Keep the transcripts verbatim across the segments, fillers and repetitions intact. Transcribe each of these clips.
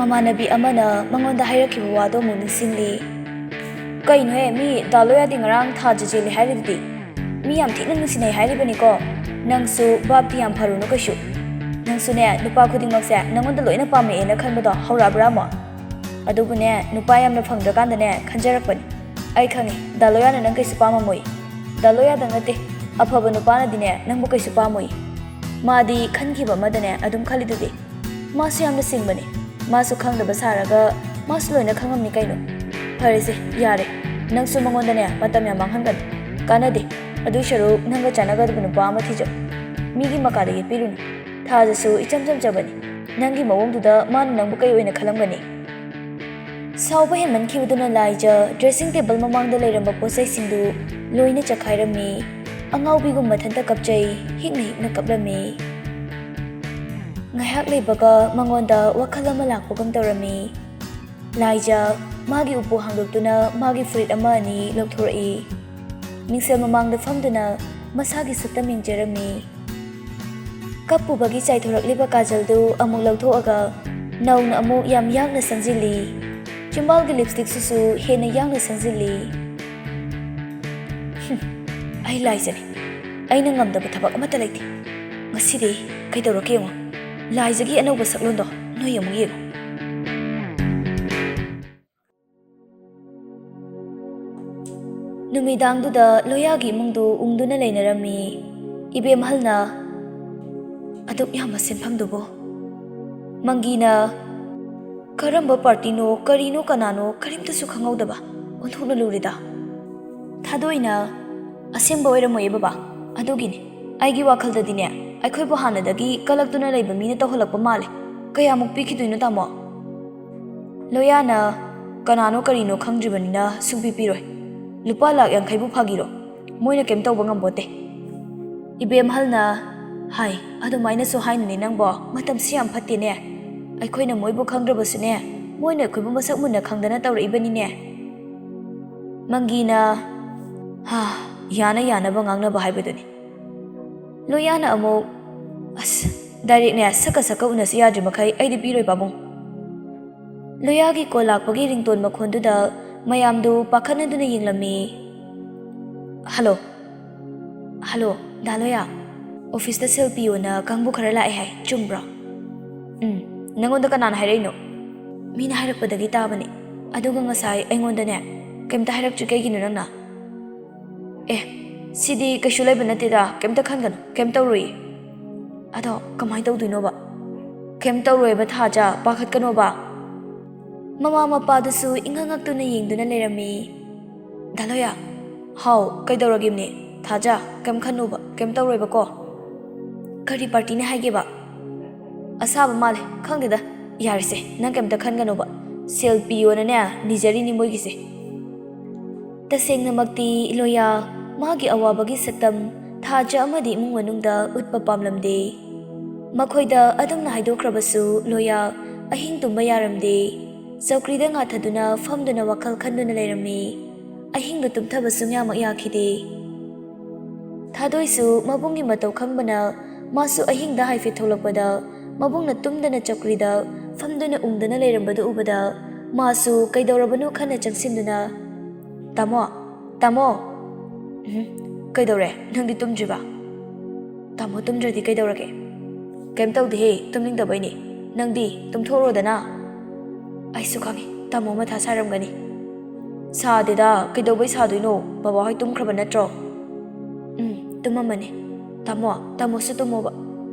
ꯃꯃꯥꯟꯅꯕꯤ ꯑꯃꯅ ꯃꯉꯣꯟꯗ ꯍꯥꯏꯔꯛꯈꯤꯕ ꯋꯥꯗꯣ ꯑꯃꯨꯛ ꯅꯤꯡꯁꯤꯡꯂꯤ꯫ "ꯀꯩꯅꯣꯍꯦ, ꯃꯤ ꯗꯥ ꯂꯣꯌꯥꯗꯤ ꯉꯔꯥꯡ ꯊꯥꯖ ꯆꯦꯜꯂꯦ ꯍꯥꯏꯔꯤꯗꯨꯗꯤ? ꯃꯤ ꯌꯥꯝ ꯊꯤꯅ ꯅꯨꯡꯁꯤꯅꯩ ꯍꯥꯏꯔꯤꯕꯅꯤꯀꯣ꯫ ꯅꯪꯁꯨ ꯚꯥꯞꯇꯤ ꯌꯥꯝ ꯐꯔꯨꯅꯨ ꯀꯩꯁꯨ꯫ ꯅꯪꯁꯨꯅꯦ, ꯅꯨꯄꯥ ꯈꯨꯗꯤꯡꯃꯛꯁꯦ ꯅꯪꯉꯣꯟꯗ ꯂꯣꯏꯅ ꯄꯥꯝꯃꯛꯑꯦꯅ ꯈꯟꯕꯗꯣ ꯍꯧꯔꯛꯑꯕ꯭ꯔꯥ ꯑꯃꯨꯛ? ꯑꯗꯨꯕꯨꯅꯦ, ꯅꯨꯄꯥ ꯌꯥꯝꯅ ꯐꯪꯗ꯭ꯔꯀꯥꯟꯗꯅꯦ ꯈꯟꯖꯔꯛꯄꯅꯤ꯫ ꯑꯩ ꯈꯪꯉꯦ, ꯗꯥ ꯂꯣꯌꯥꯅ ꯅꯪ ꯀꯩꯁꯨ ꯄꯥꯝꯃꯝꯃꯣꯏ꯫ ꯗꯥ ꯂꯣꯌꯥꯗꯪ ꯅꯠꯇꯦ, ꯑꯐꯕ ꯅꯨꯄꯥꯅꯗꯤꯅꯦ ꯅꯪꯕꯨ ꯀꯩꯁꯨ ꯄꯥꯝꯃꯣꯏ꯫ ꯃꯥꯗꯤ ꯈꯟꯈꯤꯕ ꯑꯃꯗꯅꯦ ꯑꯗꯨꯝ ꯈꯜꯂꯤꯗꯨꯗꯤ꯫ ꯃꯥꯁꯨ ꯌꯥꯝꯅ ꯁꯤꯡꯕꯅꯤ꯫ ꯃꯥꯁꯨ ꯈꯪꯗꯕ ꯁꯥꯔꯒ ꯃꯥꯁꯨ ꯂꯣꯏꯅ ꯈꯪꯉꯝꯅꯤ ꯀꯩꯅꯣ꯫ ꯐꯔꯦꯁꯦ, ꯌꯥꯔꯦ꯫ ꯅꯪꯁꯨ ꯃꯉꯣꯟꯗꯅꯦ ꯃꯇꯝ ꯌꯥꯝ ꯃꯥꯡꯍꯟꯒꯅꯨ꯫ ꯀꯥꯟꯅꯗꯦ꯫ ꯑꯗꯨꯏ ꯁꯔꯨꯛ ꯅꯪꯒ ꯆꯥꯟꯅꯒꯗꯕ ꯅꯨꯄꯥ ꯑꯃ ꯊꯤꯖꯧ꯫ ꯃꯤꯒꯤ ꯃꯀꯥꯗ ꯌꯦꯠꯄꯤꯔꯨꯅꯨ꯫ ꯊꯥꯖꯁꯨ ꯏꯆꯝ ꯆꯝꯖꯕꯅꯤ꯫ ꯅꯪꯒꯤ ꯃꯑꯣꯡꯗꯨꯗ ꯃꯥꯅ ꯅꯪꯕꯨ ꯀꯩ ꯑꯣꯏꯅ ꯈꯜꯂꯝꯒꯅꯤ?" ꯁꯥꯎꯕ ꯍꯦꯟꯃꯟꯈꯤꯕꯗꯨꯅ ꯂꯥꯏꯖ dressing table ꯃꯃꯥꯡꯗ ꯂꯩꯔꯝꯕ ꯄꯣꯠꯆꯩꯁꯤꯡꯗꯨ ꯂꯣꯏꯅ ꯆꯈꯥꯏꯔꯝꯃꯤ꯫ ꯑꯉꯥꯎꯕꯤꯒꯨꯝ ꯃꯊꯟꯇ ꯀꯞꯆꯩ, ꯍꯤꯛꯅ ꯍꯤꯛꯅ ꯀꯞꯂꯝꯃꯤ꯫ ꯉꯥꯏꯍꯥꯛ ꯂꯩꯕꯒ ꯃꯉꯣꯟꯗ ꯋꯥꯈꯜ ꯑꯃ ꯂꯥꯛꯄꯒꯨꯝ ꯇꯧꯔꯝꯃꯤ꯫ ꯂꯥꯏꯖ ꯃꯥꯒꯤ ꯎꯄꯨ ꯍꯥꯡꯗꯣꯛꯇꯨꯅ ꯃꯥꯒꯤ ꯐꯨꯔꯤꯠ ꯑꯃ ꯑꯅꯤ ꯂꯧꯊꯣꯔꯛꯏ꯫ ꯃꯤꯡꯁꯦꯜ ꯃꯃꯥꯡꯗ ꯐꯝꯗꯨꯅ ꯃꯁꯥꯒꯤ ꯁꯛꯇꯝ ꯌꯦꯡꯖꯔꯝꯃꯤ꯫ ꯀꯞꯄꯨꯕꯒꯤ ꯆꯥꯏꯊꯣꯔꯛꯂꯤꯕ ꯀꯥꯖꯜꯗꯨ ꯑꯃꯨꯛ ꯂꯧꯊꯣꯛꯑꯒ ꯅꯧꯅ ꯑꯃꯨꯛ ꯌꯥꯝ ꯌꯥꯡꯅ ꯁꯪꯖꯤꯜꯂꯤ꯫ ꯆꯤꯝꯕꯥꯜꯒꯤ lipstickꯁꯤꯁꯨ ꯍꯦꯟꯅ ꯌꯥꯡꯅ ꯁꯪꯖꯤꯜꯂꯤ꯫ "ꯍꯨꯝ, ꯑꯩ ꯂꯥꯏꯖꯅꯤ꯫ ꯑꯩꯅ ꯉꯝꯗꯕ ꯊꯕꯛ ꯑꯃꯠꯇ ꯂꯩꯇꯦ꯫ ꯉꯁꯤꯗꯤ ꯀꯩꯗꯧꯔꯛꯀꯦ ꯌꯦꯡꯉꯣ꯫ ꯂꯥꯏꯖꯒꯤ ꯑꯅꯧꯕ ꯁꯛꯂꯣꯟꯗꯣ ꯅꯣꯏ ꯑꯃꯨꯛ ꯌꯦꯡꯉꯣ꯫" ꯅꯨꯃꯤꯗꯥꯡꯗꯨꯗ ꯂꯣꯌꯥꯒꯤ ꯏꯃꯨꯡꯗꯨ ꯎꯪꯗꯨꯅ ꯂꯩꯅꯔꯝꯃꯤ꯫ ꯏꯕꯦꯝꯍꯜꯅ ꯑꯗꯨꯛ ꯌꯥꯝꯕ ꯁꯦꯟꯐꯝꯗꯨꯕꯨ꯫ ꯃꯪꯒꯤꯅ ꯀꯔꯝꯕ partyꯅꯣ, ꯀꯔꯤꯅꯣ, ꯀꯅꯥꯅꯣ, ꯀꯔꯤꯝꯇꯁꯨ ꯈꯪꯍꯧꯗꯕ ꯑꯣꯟꯊꯣꯛꯅ ꯂꯨꯔꯤꯗ꯫ ꯊꯥꯗꯣꯏꯅ ꯑꯁꯦꯡꯕ ꯑꯣꯏꯔꯝꯃꯣꯏꯌꯦ ꯕꯕꯥ꯫ ꯑꯗꯨꯒꯤꯅꯦ꯫ ꯑꯩꯒꯤ ꯋꯥꯈꯜꯗꯗꯤꯅꯦ, ꯑꯩꯈꯣꯏꯕꯨ ꯍꯥꯟꯅꯗꯒꯤ ꯀꯂꯛꯇꯨꯅ ꯂꯩꯕ ꯃꯤꯅ ꯇꯧꯍꯜꯂꯛꯄ ꯃꯥꯜꯂꯦ꯫ ꯀꯌꯥꯃꯨꯛ ꯄꯤꯈꯤꯗꯣꯏꯅꯣ, ꯇꯥꯃꯣ? ꯂꯣꯌꯥꯅ ꯀꯅꯥꯅꯣ ꯀꯔꯤꯅꯣ ꯈꯪꯗ꯭ꯔꯤꯕꯅꯤꯅ ꯁꯨꯡꯄꯤ ꯄꯤꯔꯣꯏ꯫ ꯂꯨꯄꯥ ꯂꯥꯛ ꯌꯥꯡꯈꯩꯕꯨ ꯐꯥꯒꯤꯔꯣ? ꯃꯣꯏꯅ ꯀꯩꯝ ꯇꯧꯕ ꯉꯝꯄꯣꯠꯇꯦ꯫ ꯏꯕꯦꯝꯍꯜꯅ ꯍꯥꯏ, "ꯑꯗꯨꯃꯥꯏꯅꯁꯨ ꯍꯥꯏꯅꯨꯅꯦ ꯅꯪꯕꯣ, ꯃꯇꯝꯁꯤ ꯌꯥꯝ ꯐꯠꯇꯦꯅꯦ꯫ ꯑꯩꯈꯣꯏꯅ ꯃꯣꯏꯕꯨ ꯈꯪꯗ꯭ꯔꯕꯁꯨꯅꯦ, ꯃꯣꯏꯅ ꯑꯩꯈꯣꯏꯕꯨ ꯃꯁꯛ ꯃꯨꯟꯅ ꯈꯪꯗꯅ ꯇꯧꯔꯛꯏꯕꯅꯤꯅꯦ꯫" ꯃꯪꯒꯤꯅ, "ꯍꯥ, ꯌꯥꯅ ꯌꯥꯅꯕ ꯉꯥꯡꯅꯕ ꯍꯥꯏꯕꯗꯨꯅꯤ꯫" ꯂꯣꯌꯥꯅ ꯑꯃꯨꯛ, "ꯑꯁ, directꯅꯦ, ꯁꯛꯀ ꯁꯛꯀ ꯎꯅꯁꯤ ꯌꯥꯗ꯭ꯔꯤ ꯃꯈꯩ ꯑꯩꯗꯤ ꯄꯤꯔꯣꯏ ꯄꯥꯕꯨꯡ꯫" ꯂꯣꯌꯥꯒꯤ ꯀꯣꯜ ꯂꯥꯛꯄꯒꯤ ꯔꯤꯡꯇꯣꯟ ꯃꯈꯣꯟꯗꯨꯗ ꯃꯌꯥꯝꯗꯨ ꯄꯥꯈꯠꯅꯗꯨꯅ ꯌꯦꯡꯂꯝꯃꯤ꯫ "ꯍꯜꯂꯣ, ꯍꯜꯂꯣ, ꯗꯥ ꯂꯣꯌꯥ, ꯑꯣꯐꯤꯁꯇ ꯁꯦꯜ ꯄꯤꯌꯣꯅ ꯀꯥꯡꯕꯨ ꯈꯔ ꯂꯥꯛꯑꯦ ꯍꯥꯏ, ꯆꯨꯝꯕ꯭ꯔꯣ?" "ꯎꯝ, ꯅꯪꯉꯣꯟꯗ ꯀꯅꯥꯅ ꯍꯥꯏꯔꯛꯏꯅꯣ?" "ꯃꯤꯅ ꯍꯥꯏꯔꯛꯄꯗꯒꯤ ꯇꯥꯕꯅꯦ, ꯑꯗꯨꯒ ꯉꯁꯥꯏ ꯑꯩꯉꯣꯟꯗꯅꯦ ꯀꯩꯝꯇ ꯍꯥꯏꯔꯛꯇ꯭ꯔꯤ, ꯀꯩꯒꯤꯅꯣ ꯅꯪꯅ?" "ꯑꯦ, ꯁꯤꯗꯤ ꯀꯩꯁꯨ ꯂꯩꯕ ꯅꯠꯇꯦꯗ, ꯀꯩꯝꯇ ꯈꯟꯒꯅꯨ, ꯀꯩꯝ ꯇꯧꯔꯣꯏꯌꯦ꯫" "ꯑꯗꯣ ꯀꯃꯥꯏꯅ ꯇꯧꯗꯣꯏꯅꯣꯕ?" "ꯀꯩꯝ ꯇꯧꯔꯣꯏꯕ ꯊꯥꯖ, ꯄꯥꯈꯠꯀꯅꯣꯕ꯫" ꯃꯃꯥ ꯃꯄꯥꯗꯨꯁꯨ ꯏꯉꯛ ꯉꯛꯇꯨꯅ ꯌꯦꯡꯗꯨꯅ ꯂꯩꯔꯝꯃꯤ꯫ "ꯗꯥ ꯂꯣꯌꯥ?" "ꯍꯥꯎ, ꯀꯩꯗꯧꯔꯒꯦ ꯏꯅꯦ?" "ꯊꯥꯖ, ꯀꯩꯝ ꯈꯟꯅꯨꯕ, ꯀꯩꯝ ꯇꯧꯔꯣꯏꯕꯀꯣ꯫" "ꯀꯔꯤ ꯄꯥꯔꯇꯤꯅꯦ ꯍꯥꯏꯒꯦꯕ?" "ꯑꯁꯥꯕ ꯃꯥꯜꯂꯦ, ꯈꯪꯗꯦꯗ꯫ ꯌꯥꯔꯦꯁꯦ, ꯅꯪ ꯀꯩꯝꯇ ꯈꯟꯒꯅꯣꯕ, ꯁꯦꯜ ꯄꯤꯌꯣꯅꯅꯦ ꯅꯤꯖꯔꯤꯅꯤ ꯃꯣꯏꯒꯤꯁꯦ꯫" ꯇꯁꯦꯡꯅꯃꯛꯇꯤ ꯂꯣꯌꯥ ꯃꯥꯒꯤ ꯑꯋꯥꯕꯒꯤ ꯁꯛꯇꯝ ꯊꯥꯖ ꯑꯃꯗꯤ ꯏꯃꯨꯡ ꯃꯅꯨꯡꯗ ꯎꯠꯄ ꯄꯥꯝꯂꯝꯗꯦ꯫ ꯃꯈꯣꯏꯗ ꯑꯗꯨꯝꯅ ꯍꯥꯏꯗꯣꯛꯈ꯭ꯔꯕꯁꯨ ꯂꯣꯌꯥ ꯑꯍꯤꯡ ꯇꯨꯝꯕ ꯌꯥꯔꯝꯗꯦ꯫ ꯆꯧꯀ꯭ꯔꯤꯗ ꯉꯥꯊꯗꯨꯅ ꯐꯝꯗꯨꯅ ꯋꯥꯈꯜ ꯈꯟꯗꯨꯅ ꯂꯩꯔꯝꯃꯤ꯫ ꯑꯍꯤꯡꯗ ꯇꯨꯝꯊꯕ ꯁꯨꯡꯌꯥꯃꯛ ꯌꯥꯈꯤꯗꯦ꯫ ꯊꯥꯗꯣꯏꯁꯨ ꯃꯕꯨꯡꯒꯤ ꯃꯇꯧ ꯈꯪꯕꯅ ꯃꯥꯁꯨ ꯑꯍꯤꯡꯗ ꯍꯥꯏꯐꯦꯠ ꯊꯣꯛꯂꯛꯄꯗ ꯃꯕꯨꯡꯅ ꯇꯨꯝꯗꯅ ꯆꯧꯀ꯭ꯔꯤꯗ ꯐꯝꯗꯨꯅ ꯎꯪꯗꯅ ꯂꯩꯔꯝꯕꯗꯨ ꯎꯕꯗ ꯃꯥꯁꯨ ꯀꯩꯗꯧꯔꯕꯅꯣ ꯈꯟꯅ ꯆꯪꯁꯤꯟꯗꯨꯅ, "ꯇꯥꯃꯣ, ꯇꯥꯃꯣ!" "ꯎꯝ, ꯀꯩꯗꯧꯔꯦ? ꯅꯪꯗꯤ ꯇꯨꯝꯗ꯭ꯔꯤꯕ?" "ꯇꯥꯃꯣ ꯇꯨꯝꯗ꯭ꯔꯗꯤ ꯀꯩꯗꯧꯔꯒꯦ?" "ꯀꯩꯝ ꯇꯧꯗꯦꯍꯦ, ꯇꯨꯝꯅꯤꯡꯗꯕꯩꯅꯦ꯫ ꯅꯪꯗꯤ ꯇꯨꯝꯊꯣꯛꯎꯔꯣꯗꯅ꯫" "ꯑꯩꯁꯨ ꯈꯪꯉꯤ, ꯇꯥꯃꯣ ꯃꯊꯥ ꯁꯥꯔꯝꯒꯅꯤ꯫" "ꯁꯥꯗꯦꯗ, ꯀꯩꯗꯧꯕꯩ ꯁꯥꯗꯣꯏꯅꯣ? ꯕꯕꯥꯍꯣꯏ ꯇꯨꯝꯈ꯭ꯔꯕ ꯅꯠꯇ꯭ꯔꯣ?" "ꯎꯝ, ꯇꯨꯝꯃꯝꯃꯅꯤ꯫ ꯇꯥꯃꯣ, ꯇꯥꯃꯣꯁꯨ ꯇꯨꯝꯃꯣꯕ꯫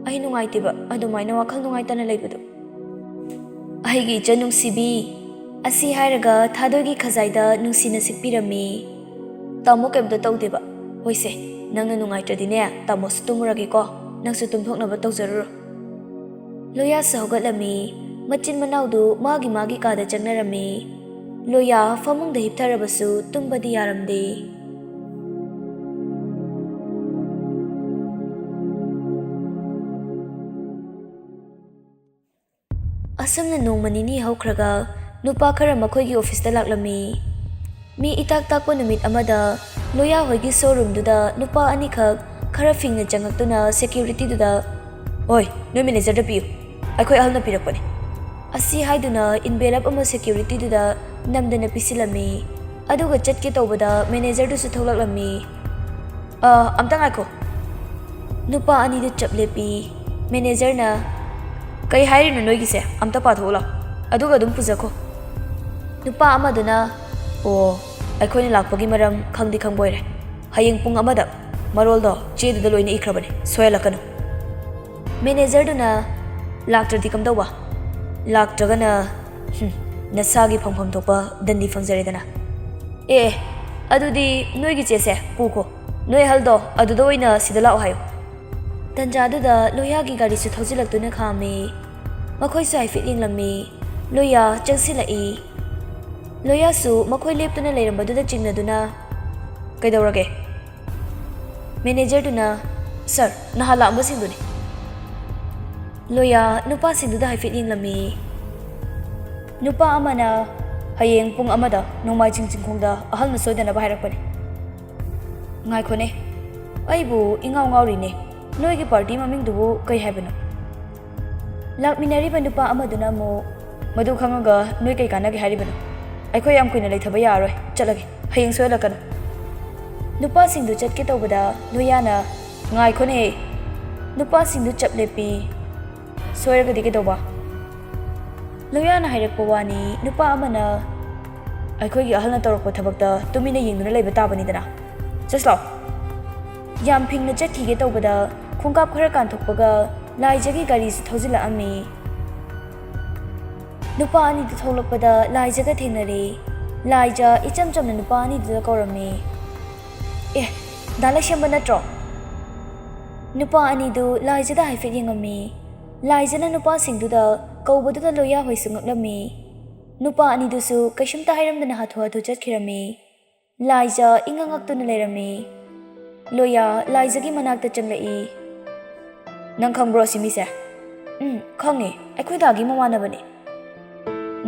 ꯑꯩ ꯅꯨꯡꯉꯥꯏꯇꯦꯕ ꯑꯗꯨꯃꯥꯏꯅ ꯋꯥꯈꯜ ꯅꯨꯡꯉꯥꯏꯇꯅ ꯂꯩꯕꯗꯣ꯫" "ꯑꯩꯒꯤ ꯏꯆꯟ ꯅꯨꯡꯁꯤꯕꯤ꯫" ꯑꯁꯤ ꯍꯥꯏꯔꯒ ꯊꯥꯗꯣꯏꯒꯤ ꯈꯖꯥꯏꯗ ꯅꯨꯡꯁꯤꯅ ꯁꯤꯛꯄꯤꯔꯝꯃꯤ꯫ "ꯇꯥꯃꯣ ꯀꯩꯝꯇ ꯇꯧꯗꯦꯕ꯫ ꯍꯣꯏꯁꯦ, ꯅꯪꯅ ꯅꯨꯡꯉꯥꯏꯇ꯭ꯔꯗꯤꯅꯦ, ꯇꯥꯃꯣꯁꯨ ꯇꯨꯝꯃꯨꯔꯒꯦꯀꯣ꯫ ꯅꯪꯁꯨ ꯇꯨꯝꯊꯣꯛꯅꯕ ꯇꯧꯖꯔꯨꯔꯣ꯫" ꯂꯣꯌꯥꯁꯨ ꯍꯧꯒꯠꯂꯝꯃꯤ꯫ ꯃꯆꯤꯟ ꯃꯅꯥꯎꯗꯨ ꯃꯥꯒꯤ ꯃꯥꯒꯤ ꯀꯥꯗ ꯆꯪꯅꯔꯝꯃꯤ꯫ ꯂꯣꯌꯥ ꯐꯃꯨꯡꯗ ꯍꯤꯞꯊꯔꯕꯁꯨ ꯇꯨꯝꯕꯗꯤ ꯌꯥꯔꯝꯗꯦ꯫ ꯑꯁꯨꯝꯅ ꯅꯣꯡꯃ ꯅꯤꯅꯤ ꯍꯧꯈ꯭ꯔꯒ ꯅꯨꯄꯥ ꯈꯔ ꯃꯈꯣꯏꯒꯤ ꯑꯣꯐꯤꯁꯇ ꯂꯥꯛꯂꯝꯃꯤ꯫ ꯃꯤ ꯏꯇꯥꯛ ꯇꯥꯛꯄ ꯅꯨꯃꯤꯠ ꯑꯃꯗ ꯂꯣꯌꯥ ꯍꯣꯏꯒꯤ ꯁꯣꯔꯨꯝꯗꯨꯗ ꯅꯨꯄꯥ ꯑꯅꯤꯈꯛ ꯈꯔ ꯐꯤꯡꯅ ꯆꯪꯉꯛꯇꯨꯅ ꯁꯦꯀ꯭ꯌꯨꯔꯤꯇꯤꯗꯨꯗ, "ꯍꯣꯏ, ꯅꯣꯏ ꯃꯦꯅꯦꯖꯔꯗ ꯄꯤꯌꯨ, ꯑꯩꯈꯣꯏ ꯑꯍꯜꯅ ꯄꯤꯔꯛꯄꯅꯤ꯫" ꯑꯁꯤ ꯍꯥꯏꯗꯨꯅ envelope ꯑꯃ securityꯗꯨꯗ ꯅꯝꯗꯅ ꯄꯤꯁꯤꯜꯂꯝꯃꯤ꯫ ꯑꯗꯨꯒ ꯆꯠꯀꯦ ꯇꯧꯕꯗ managerꯗꯨꯁꯨ ꯊꯣꯛꯂꯛꯂꯝꯃꯤ꯫ "ꯑ, ꯑꯝꯇ ꯉꯥꯏꯈꯣ꯫ ꯅꯨꯄꯥ ꯑꯅꯤꯗꯨ ꯆꯞ ꯂꯦꯞꯄꯤ꯫ Managerꯅ, "ꯀꯩ ꯍꯥꯏꯔꯤꯅꯣ ꯅꯣꯏꯒꯤꯁꯦ? ꯑꯝꯇ ꯄꯥꯊꯣꯛꯎ ꯂꯥꯎ꯫ ꯑꯗꯨꯒ ꯑꯗꯨꯝ ꯄꯨꯖꯈꯣ꯫" ꯅꯨꯄꯥ ꯑꯃꯗꯨꯅ, "ꯑꯣ, ꯑꯩꯈꯣꯏꯅ ꯂꯥꯛꯄꯒꯤ ꯃꯔꯝ ꯈꯪꯗꯤ ꯈꯪꯕꯣꯏꯔꯦ꯫ ꯍꯌꯦꯡ ꯄꯨꯡ ꯑꯃꯗ ꯃꯔꯣꯜꯗꯣ ꯆꯦꯗꯨꯗ ꯂꯣꯏꯅ ꯏꯈ꯭ꯔꯕꯅꯦ, ꯁꯣꯏꯍꯜꯂꯛꯀꯅꯨ꯫" Managerꯗꯨꯅ, "ꯂꯥꯛꯇ꯭ꯔꯗꯤ ꯀꯝꯗꯧꯕ? ꯂꯥꯛꯇ꯭ꯔꯒꯅ, ꯍꯨꯝ, ꯅꯁꯥꯒꯤ ꯐꯪꯐꯝ ꯊꯣꯛꯄ ꯗꯟꯗꯤ ꯐꯪꯖꯔꯦꯗꯅ꯫ ꯑꯦ, ꯑꯦ, ꯑꯗꯨꯗꯤ ꯅꯣꯏꯒꯤ ꯆꯦꯁꯦ ꯄꯨꯈꯣ꯫ ꯅꯣꯏ ꯑꯍꯜꯗꯣ ꯑꯗꯨꯗ ꯑꯣꯏꯅ ꯁꯤꯗ ꯂꯥꯛꯑꯣ ꯍꯥꯏꯌꯨ꯫" ꯇꯟꯖꯥꯗꯨꯗ ꯂꯣꯌꯥꯒꯤ ꯒꯥꯔꯤꯁꯨ ꯊꯧꯖꯤꯜꯂꯛꯇꯨꯅ ꯈꯥꯝꯃꯤ꯫ ꯃꯈꯣꯏꯁꯨ ꯍꯥꯏꯐꯦꯠ ꯌꯦꯡꯂꯝꯃꯤ꯫ ꯂꯣꯌꯥ ꯆꯪꯁꯤꯜꯂꯛꯏ꯫ ꯂꯣꯌꯥꯁꯨ ꯃꯈꯣꯏ ꯂꯦꯞꯇꯨꯅ ꯂꯩꯔꯝꯕꯗꯨꯗ ꯆꯤꯡꯅꯗꯨꯅ, "ꯀꯩꯗꯧꯔꯒꯦ?" Managerꯗꯨꯅ, "Sir, ꯅꯍꯥꯟ ꯂꯥꯛꯑꯝꯕꯁꯤꯡꯗꯨꯅꯤ꯫" ꯂꯣꯌꯥ ꯅꯨꯄꯥꯁꯤꯡꯗꯨꯗ ꯍꯥꯏꯐꯦꯠ ꯌꯦꯡꯂꯝꯃꯤ꯫ ꯅꯨꯄꯥ ꯑꯃꯅ, "ꯍꯌꯦꯡ ꯄꯨꯡ ꯑꯃꯗ ꯅꯣꯡꯃꯥꯏꯖꯤꯡ ꯆꯤꯡꯈꯣꯡꯗ ꯑꯍꯜꯅ ꯁꯣꯏꯗꯅꯕ ꯍꯥꯏꯔꯛꯄꯅꯤ꯫" "ꯉꯥꯏꯈꯣꯅꯦ, ꯑꯩꯕꯨ ꯏꯉꯥꯎ ꯉꯥꯎꯔꯤꯅꯦ꯫ ꯅꯣꯏꯒꯤ party ꯃꯃꯤꯡꯗꯨꯕꯨ ꯀꯩ ꯍꯥꯏꯕꯅꯣ?" ꯂꯥꯛꯃꯤꯟꯅꯔꯤꯕ ꯅꯨꯄꯥ ꯑꯃꯗꯨꯅ ꯑꯃꯨꯛ, "ꯃꯗꯨ ꯈꯪꯉꯒ ꯅꯣꯏ ꯀꯩ ꯀꯥꯟꯅꯒꯦ ꯍꯥꯏꯔꯤꯕꯅꯣ? ꯑꯩꯈꯣꯏ ꯌꯥꯝ ꯀꯨꯏꯅ ꯂꯩꯊꯕ ꯌꯥꯔꯔꯣꯏ, ꯆꯠꯂꯒꯦ, ꯍꯌꯦꯡ ꯁꯣꯏꯍꯜꯂꯛꯀꯅꯨ꯫" ꯅꯨꯄꯥꯁꯤꯡꯗꯨ ꯆꯠꯀꯦ ꯇꯧꯕꯗ ꯂꯣꯌꯥꯅ, "ꯉꯥꯏꯈꯣꯅꯦ꯫" ꯅꯨꯄꯥꯁꯤꯡꯗꯨ ꯆꯞ ꯂꯦꯞꯄꯤ꯫ "ꯁꯣꯏꯔꯒꯗꯤ ꯀꯩꯗꯧꯕ?" ꯂꯣꯌꯥꯅ ꯍꯥꯏꯔꯛꯄ ꯋꯥꯅꯤ꯫ ꯅꯨꯄꯥ ꯑꯃꯅ, "ꯑꯩꯈꯣꯏꯒꯤ ꯑꯍꯜꯅ ꯇꯧꯔꯛꯄ ꯊꯕꯛꯇ ꯇꯨꯃꯤꯟꯅ ꯌꯦꯡꯗꯨꯅ ꯂꯩꯕ ꯇꯥꯕꯅꯤꯗꯅ꯫ ꯆꯠꯁꯤ ꯂꯥꯎ꯫" ꯌꯥꯝ ꯐꯤꯡꯅ ꯆꯠꯈꯤꯒꯦ ꯇꯧꯕꯗ ꯈꯣꯡꯀꯥꯞ ꯈꯔ ꯀꯥꯟꯊꯣꯛꯄꯒ ꯂꯥꯏꯖꯒꯤ ꯒꯥꯔꯤꯁꯨ ꯊꯧꯖꯤꯜꯂꯛꯑꯝꯃꯤ꯫ ꯅꯨꯄꯥ ꯑꯅꯤꯗꯨ ꯊꯣꯛꯂꯛꯄꯗ ꯂꯥꯏꯖꯒ ꯊꯦꯡꯅꯔꯦ꯫ ꯂꯥꯏꯖ ꯏꯆꯝ ꯆꯝꯅ ꯅꯨꯄꯥ ꯑꯅꯤꯗꯨꯗ ꯀꯧꯔꯝꯃꯤ꯫ "ꯑꯦ, ꯗꯥ ꯂꯩꯁꯦꯝꯕ ꯅꯠꯇ꯭ꯔꯣ?" ꯅꯨꯄꯥ ꯑꯅꯤꯗꯨ ꯂꯥꯏꯖꯗ ꯍꯥꯏꯐꯦꯠ ꯌꯦꯡꯉꯝꯃꯤ꯫ ꯂꯥꯏꯖꯅ ꯅꯨꯄꯥꯁꯤꯡꯗꯨꯗ ꯀꯧꯕꯗꯨꯗ ꯂꯣꯌꯥ ꯍꯣꯏꯁꯨ ꯉꯛꯂꯝꯃꯤ꯫ ꯅꯨꯄꯥ ꯑꯅꯤꯗꯨꯁꯨ ꯀꯩꯁꯨꯝꯇ ꯍꯥꯏꯔꯝꯗꯅ ꯍꯥꯊꯨ ꯍꯥꯊꯨ ꯆꯠꯈꯤꯔꯝꯃꯤ꯫ ꯂꯥꯏꯖ ꯏꯉꯛ ꯉꯛꯇꯨꯅ ꯂꯩꯔꯝꯃꯤ꯫ ꯂꯣꯌꯥ ꯂꯥꯏꯖꯒꯤ ꯃꯅꯥꯛꯇ ꯆꯪꯂꯛꯏ꯫ "ꯅꯪ ꯈꯪꯕ꯭ꯔꯣ ꯁꯤ ꯃꯤꯁꯦ?" "ꯎꯝ, ꯈꯪꯉꯦ꯫ ꯑꯩꯈꯣꯏ ꯗꯥꯒꯤ ꯃꯃꯥꯟꯅꯕꯅꯦ꯫"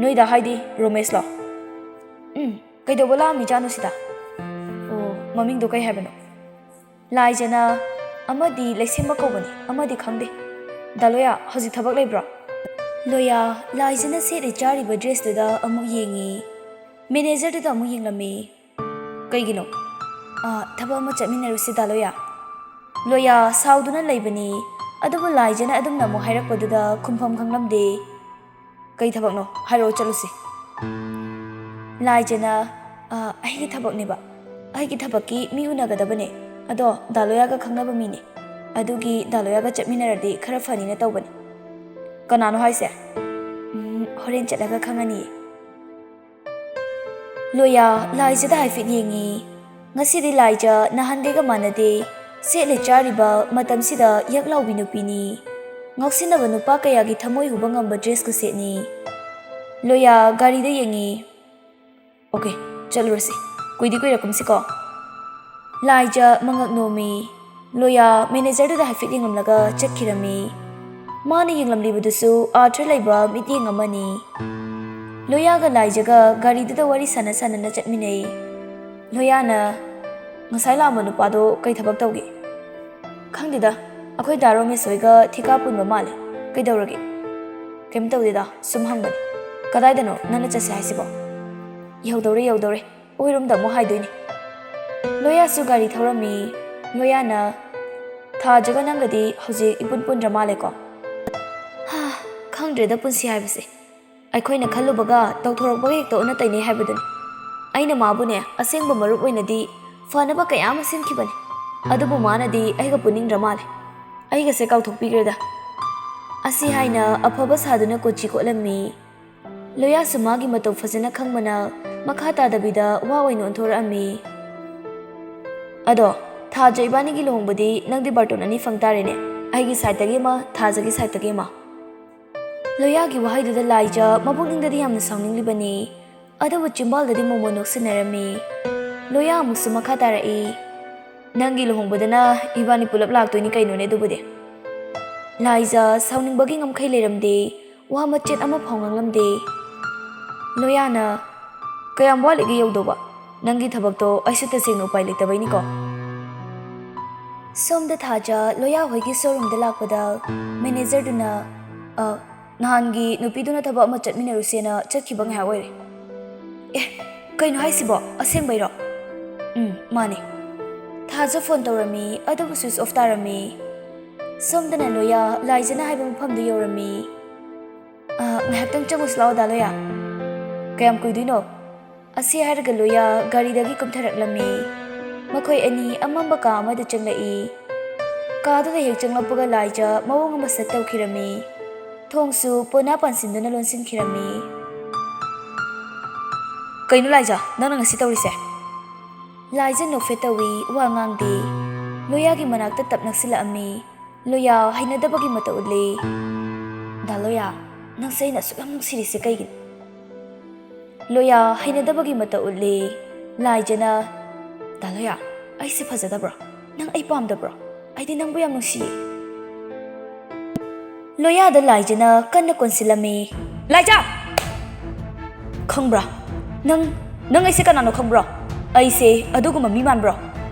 "ꯅꯣꯏ ꯗꯥ ꯍꯥꯏꯗꯤ ꯔꯣꯃꯦꯁꯂꯣ?" "ꯎꯝ, ꯀꯩꯗꯧꯕ ꯂꯥꯛꯑꯝꯃꯤꯖꯥꯠꯅꯣ ꯁꯤꯗ?" "ꯑꯣ, ꯃꯃꯤꯡꯗꯣ ꯀꯩ ꯍꯥꯏꯕꯅꯣ?" ꯂꯥꯏꯖꯅ, "ꯑꯃꯗꯤ ꯂꯩꯁꯦꯝꯕ ꯀꯧꯕꯅꯤ, ꯑꯃꯗꯤ ꯈꯪꯗꯦ꯫ ꯗꯥ ꯂꯣꯌꯥ, ꯍꯧꯖꯤꯛ ꯊꯕꯛ ꯂꯩꯕ꯭ꯔꯣ?" ꯂꯣꯌꯥ, ꯂꯥꯏꯖꯅ ꯁꯦꯠꯂꯤ ꯆꯥꯔꯤꯕ ꯗ꯭ꯔꯦꯁꯇꯨꯗ ꯑꯃꯨꯛ ꯌꯦꯡꯉꯤ꯫ ꯃꯦꯅꯦꯖꯔꯗꯨꯗ ꯑꯃꯨꯛ ꯌꯦꯡꯂꯝꯃꯤ꯫ "ꯀꯩꯒꯤꯅꯣ?" "ꯑꯥ, ꯊꯕꯛ ꯑꯃ ꯆꯠꯃꯤꯟꯅꯔꯨꯁꯤꯗ, ꯂꯣꯌꯥ?" ꯂꯣꯌꯥ ꯁꯥꯎꯗꯨꯅ ꯂꯩꯕꯅꯤ꯫ ꯑꯗꯨꯕꯨ ꯂꯥꯏꯖꯅ ꯑꯗꯨꯝꯅ ꯑꯃꯨꯛ ꯍꯥꯏꯔꯛꯄꯗꯨꯗ ꯈꯨꯝꯐꯝ ꯈꯪꯂꯝꯗꯦ꯫ "ꯀꯩ ꯊꯕꯛꯅꯣ? ꯍꯥꯏꯔꯛꯑꯣ, ꯆꯠꯂꯨꯁꯤ꯫" ꯂꯥꯏꯖꯅ, "ꯑꯥ, ꯑꯩꯒꯤ ꯊꯕꯛꯅꯦꯕ꯫ ꯑꯩꯒꯤ ꯊꯕꯛꯀꯤ ꯃꯤ ꯎꯅꯒꯗꯕꯅꯦ꯫ ꯑꯗꯣ ꯗꯥ ꯂꯣꯌꯥꯒ ꯈꯪꯅꯕ ꯃꯤꯅꯦ꯫ ꯑꯗꯨꯒꯤ ꯗꯥ ꯂꯣꯌꯥꯒ ꯆꯠꯃꯤꯟꯅꯔꯗꯤ ꯈꯔ ꯐꯅꯤꯅ ꯇꯧꯕꯅꯦ꯫" "ꯀꯅꯥꯅꯣ ꯍꯥꯏꯁꯦ?" "ꯎꯝ, ꯍꯣꯔꯦꯟ ꯆꯠꯂꯒ ꯈꯪꯉꯅꯤꯌꯦ꯫" ꯂꯣꯌꯥ ꯂꯥꯏꯖꯗ ꯍꯥꯏꯐꯦꯠ ꯌꯦꯡꯉꯤ꯫ ꯉꯁꯤꯗꯤ ꯂꯥꯏꯖ ꯅꯍꯥꯟꯒꯩꯒ ꯃꯥꯟꯅꯗꯦ꯫ ꯁꯦꯠꯂꯤ ꯆꯥꯔꯤꯕ ꯃꯇꯝꯁꯤꯗ ꯌꯛ ꯂꯥꯎꯕꯤ ꯅꯨꯄꯤꯅꯤ꯫ ꯉꯥꯎꯁꯤꯟꯅꯕ ꯅꯨꯄꯥ ꯀꯌꯥꯒꯤ ꯊꯃꯣꯏ ꯍꯨꯕ ꯉꯝꯕ ꯗ꯭ꯔꯦꯁ ꯈꯨꯁꯦꯠꯅꯤ꯫ ꯂꯣꯌꯥ ꯒꯥꯔꯤꯗ ꯌꯦꯡꯉꯤ꯫ "ꯑꯣꯀꯦ, ꯆꯠꯂꯨꯔꯁꯤ꯫ ꯀꯨꯏꯗꯤ ꯀꯨꯏꯔꯛꯀꯨꯝꯁꯤꯀꯣ꯫" ꯂꯥꯏꯖ ꯃꯉꯛ ꯅꯣꯝꯃꯤ꯫ ꯂꯣꯌꯥ ꯃꯦꯅꯦꯖꯔꯗꯨꯗ ꯍꯥꯏꯐꯦꯠ ꯌꯦꯡꯂꯝꯂꯒ ꯆꯠꯈꯤꯔꯝꯃꯤ꯫ ꯃꯥꯅ ꯌꯦꯡꯂꯝꯂꯤꯕꯗꯨꯁꯨ ꯑꯥꯔꯊ ꯂꯩꯕ ꯃꯤꯠꯌꯦꯡ ꯑꯃꯅꯤ꯫ ꯂꯣꯌꯥꯒ ꯂꯥꯏꯖꯒ ꯒꯥꯔꯤꯗꯨꯗ ꯋꯥꯔꯤ ꯁꯥꯟꯅ ꯁꯥꯟꯅꯅ ꯆꯠꯃꯤꯟꯅꯩ꯫ ꯂꯣꯌꯥꯅ, "ꯉꯁꯥꯏ ꯂꯥꯛꯑꯝꯕ ꯅꯨꯄꯥꯗꯣ ꯀꯩ ꯊꯕꯛ ꯇꯧꯒꯦ?" "ꯈꯪꯗꯦꯗ, ꯑꯩꯈꯣꯏ ꯗꯥ ꯔꯣꯃꯦꯁ ꯍꯣꯏꯒ ꯊꯤꯀꯥ ꯄꯨꯟꯕ ꯃꯥꯜꯂꯦ꯫ ꯀꯩꯗꯧꯔꯒꯦ?" "ꯀꯩꯝ ꯇꯧꯗꯦꯗ, ꯁꯨꯝ ꯍꯪꯕꯅꯤ꯫ ꯀꯗꯥꯏꯗꯅꯣ ꯅꯪꯅ ꯆꯠꯁꯦ ꯍꯥꯏꯁꯤꯕꯣ?" "ꯌꯧꯗꯧꯔꯦ, ꯌꯧꯗꯧꯔꯦ꯫ ꯑꯣꯏꯔꯣꯝꯗ ꯑꯃꯨꯛ ꯍꯥꯏꯗꯣꯏꯅꯤ꯫" ꯂꯣꯌꯥꯁꯨ ꯒꯥꯔꯤ ꯊꯧꯔꯝꯃꯤ꯫ ꯂꯣꯌꯥꯅ, "ꯊꯥꯖꯒ ꯅꯪꯒꯗꯤ ꯍꯧꯖꯤꯛ ꯏꯄꯨꯟ ꯄꯨꯟꯗ꯭ꯔ ꯃꯥꯜꯂꯦꯀꯣ?" "ꯍꯥ, ꯈꯪꯗ꯭ꯔꯦꯗ ꯄꯨꯟꯁꯤ ꯍꯥꯏꯕꯁꯦ꯫ ꯑꯩꯈꯣꯏꯅ ꯈꯜꯂꯨꯕꯒ ꯇꯧꯊꯣꯔꯛꯄꯒ ꯍꯦꯛꯇ ꯑꯣꯟꯅ ꯇꯩꯅꯩ ꯍꯥꯏꯕꯗꯨꯅꯤ꯫ ꯑꯩꯅ ꯃꯥꯕꯨꯅꯦ, ꯑꯁꯦꯡꯕ ꯃꯔꯨꯞ ꯑꯣꯏꯅꯗꯤ ꯐꯅꯕ ꯀꯌꯥ ꯑꯃ ꯁꯤꯟꯈꯤꯕꯅꯤ꯫ ꯑꯗꯨꯕꯨ ꯃꯥꯅꯗꯤ ꯑꯩꯒ ꯄꯨꯅꯤꯡꯗ꯭ꯔ ꯃꯥꯜꯂꯦ꯫ ꯑꯩꯒꯁꯦ ꯀꯥꯎꯊꯣꯛꯄꯤꯈ꯭ꯔꯦꯗ꯫" ꯑꯁꯤ ꯍꯥꯏꯅ ꯑꯐꯕ ꯁꯥꯗꯨꯅ ꯀꯣꯆꯤ ꯀꯣꯠꯂꯝꯃꯤ꯫ ꯂꯣꯌꯥꯁꯨ ꯃꯥꯒꯤ ꯃꯇꯧ ꯐꯖꯅ ꯈꯪꯕꯅ ꯃꯈꯥ ꯇꯥꯗꯕꯤꯗ ꯋꯥ ꯑꯣꯏꯅ ꯑꯣꯟꯊꯣꯔꯛꯑꯝꯃꯤ꯫ "ꯑꯗꯣ, ꯊꯥꯖ ꯏꯕꯥꯅꯤꯒꯤ ꯂꯨꯍꯣꯡꯕꯗꯤ ꯅꯪꯗꯤ ꯕꯥꯔꯇꯣꯟ ꯑꯅꯤ ꯐꯪ ꯇꯥꯔꯦꯅꯦ, ꯑꯩꯒꯤ ꯁꯥꯏꯠꯇꯒꯤ ꯑꯃ, ꯊꯥꯖꯒꯤ ꯁꯥꯏꯠꯇꯒꯤ ꯑꯃ꯫" ꯂꯣꯌꯥꯒꯤ ꯋꯥꯍꯩꯗꯨꯗ ꯂꯥꯏꯖ ꯃꯄꯨꯛꯅꯤꯡꯗꯗꯤ ꯌꯥꯝꯅ ꯁꯥꯎꯅꯤꯡꯂꯤꯕꯅꯤ, ꯑꯗꯨꯕꯨ ꯆꯤꯝꯕꯥꯜꯗꯗꯤ ꯃꯣꯃꯣꯟ ꯅꯣꯛꯁꯤꯟꯅꯔꯝꯃꯤ꯫ ꯂꯣꯌꯥ ꯑꯃꯨꯛꯁꯨ ꯃꯈꯥ ꯇꯥꯔꯛꯏ, "ꯅꯪꯒꯤ ꯂꯨꯍꯣꯡꯕꯗꯅ ꯏꯕꯥꯅꯤ ꯄꯨꯂꯞ ꯂꯥꯛꯇꯣꯏꯅꯤ ꯀꯩꯅꯣꯅꯦ ꯑꯗꯨꯕꯨꯗꯤ꯫" ꯂꯥꯏꯖ ꯁꯥꯎꯅꯤꯡꯕꯒꯤ ꯉꯝꯈꯩ ꯂꯩꯔꯝꯗꯦ꯫ ꯋꯥ ꯃꯆꯦꯠ ꯑꯃ ꯐꯥꯎ ꯉꯥꯡꯂꯝꯗꯦ꯫ ꯂꯣꯌꯥꯅ, "ꯀꯌꯥꯝ ꯋꯥꯠꯂꯤꯒꯦ ꯌꯧꯗꯧꯕ? ꯅꯪꯒꯤ ꯊꯕꯛꯇꯣ ꯑꯩꯁꯨ ꯇꯁꯦꯡꯅ ꯎꯄꯥꯏ ꯂꯩꯇꯕꯩꯅꯤꯀꯣ꯫" ꯁꯣꯝꯗ ꯊꯥꯖ ꯂꯣꯌꯥ ꯍꯣꯏꯒꯤ ꯁꯣꯔꯨꯝꯗ ꯂꯥꯛꯄꯗ ꯃꯦꯅꯦꯖꯔꯗꯨꯅ, "ꯑ, ꯅꯍꯥꯟꯒꯤ ꯅꯨꯄꯤꯗꯨꯅ ꯊꯕꯛ ꯑꯃ ꯆꯠꯃꯤꯟꯅꯔꯨꯁꯦꯅ ꯆꯠꯈꯤꯕ ꯉꯥꯏꯍꯥꯛ ꯑꯣꯏꯔꯦ꯫ ꯑꯦ, ꯀꯩꯅꯣ ꯍꯥꯏꯁꯤꯕꯣ? ꯑꯁꯦꯡꯕꯩꯔꯣ? ꯎꯝ, ꯃꯥꯅꯦ꯫ ꯊꯥꯖ ꯐꯣꯟ ꯇꯧꯔꯝꯃꯤ, ꯑꯗꯨꯕꯨ ꯁ꯭ꯋꯤꯆ ꯑꯣꯐ ꯇꯥꯔꯝꯃꯤ꯫ ꯁꯣꯝꯗꯅ ꯂꯣꯌꯥ ꯂꯥꯏꯖꯅ ꯍꯥꯏꯕ ꯃꯐꯝꯗꯨ ꯌꯧꯔꯝꯃꯤ꯫ "ꯑ, ꯉꯥꯏꯍꯥꯛꯇꯪ ꯆꯪꯉꯨꯁꯤ ꯂꯥꯛꯑꯣ, ꯗꯥ ꯂꯣꯌꯥ꯫ ꯀꯌꯥꯝ ꯀꯨꯏꯗꯣꯏꯅꯣ?" ꯑꯁꯤ ꯍꯥꯏꯔꯒ ꯂꯣꯌꯥ ꯒꯥꯔꯤꯗꯒꯤ ꯀꯨꯝꯊꯔꯛꯂꯝꯃꯤ꯫ ꯃꯈꯣꯏ ꯑꯅꯤ ꯑꯃꯝꯕ ꯀꯥ ꯑꯃꯗ ꯆꯪꯂꯛꯏ꯫ ꯀꯥꯗꯨꯗ ꯍꯦꯛ ꯆꯪꯂꯛꯄꯒ ꯂꯥꯏꯖ ꯃꯑꯣꯡ ꯑꯃ ꯁꯠ ꯇꯧꯈꯤꯔꯝꯃꯤ꯫ ꯊꯣꯡꯁꯨ ꯄꯣꯅꯥ ꯄꯥꯟꯁꯤꯟꯗꯨꯅ ꯂꯣꯟꯁꯤꯟꯈꯤꯔꯝꯃꯤ꯫ "ꯀꯩꯅꯣ ꯂꯥꯏꯖ, ꯅꯪꯅ ꯉꯁꯤ ꯇꯧꯔꯤꯁꯦ?" ꯂꯥꯏꯖ ꯅꯣꯛꯐꯦꯠ ꯇꯧꯏ, ꯋꯥ ꯉꯥꯡꯗꯦ꯫ ꯂꯣꯌꯥꯒꯤ ꯃꯅꯥꯛꯇ ꯇꯞ ꯅꯛꯁꯤꯜꯂꯛꯑꯝꯃꯤ꯫ ꯂꯣꯌꯥ ꯍꯩꯅꯗꯕꯒꯤ ꯃꯇꯧ ꯎꯠꯂꯤ꯫ "ꯗꯥ ꯂꯣꯌꯥ, ꯅꯪꯁꯦ ꯑꯩꯅ ꯑꯁꯨꯛ ꯌꯥꯝ ꯅꯨꯡꯁꯤꯔꯤꯁꯦ ꯀꯩꯒꯤꯅꯣ?" ꯂꯣꯌꯥ ꯍꯩꯅꯗꯕꯒꯤ ꯃꯇꯧ ꯎꯠꯂꯤ꯫ ꯂꯥꯏꯖꯅ, "ꯗꯥ ꯂꯣꯌꯥ, ꯑꯩꯁꯦ ꯐꯖꯗꯕ꯭ꯔꯣ? ꯅꯪ ꯑꯩ ꯄꯥꯝꯗꯕ꯭ꯔꯣ? ꯑꯩꯗꯤ ꯅꯪꯕꯨ ꯌꯥꯝ ꯅꯨꯡꯁꯤꯌꯦ꯫" ꯂꯣꯌꯥꯗ ꯂꯥꯏꯖꯅ ꯀꯟꯅ ꯀꯣꯟꯁꯤꯜꯂꯝꯃꯤ꯫ "ꯂꯥꯏꯖ! ꯈꯪꯕ꯭ꯔꯥ? ꯅꯪ, ꯅꯪ ꯑꯩꯁꯦ ꯀꯅꯥꯅꯣ ꯈꯪꯕ꯭ꯔꯣ? ꯑꯩꯁꯦ ꯑꯗꯨꯒꯨꯝꯕ ꯃꯤ ꯃꯥꯟꯕ꯭ꯔꯣ?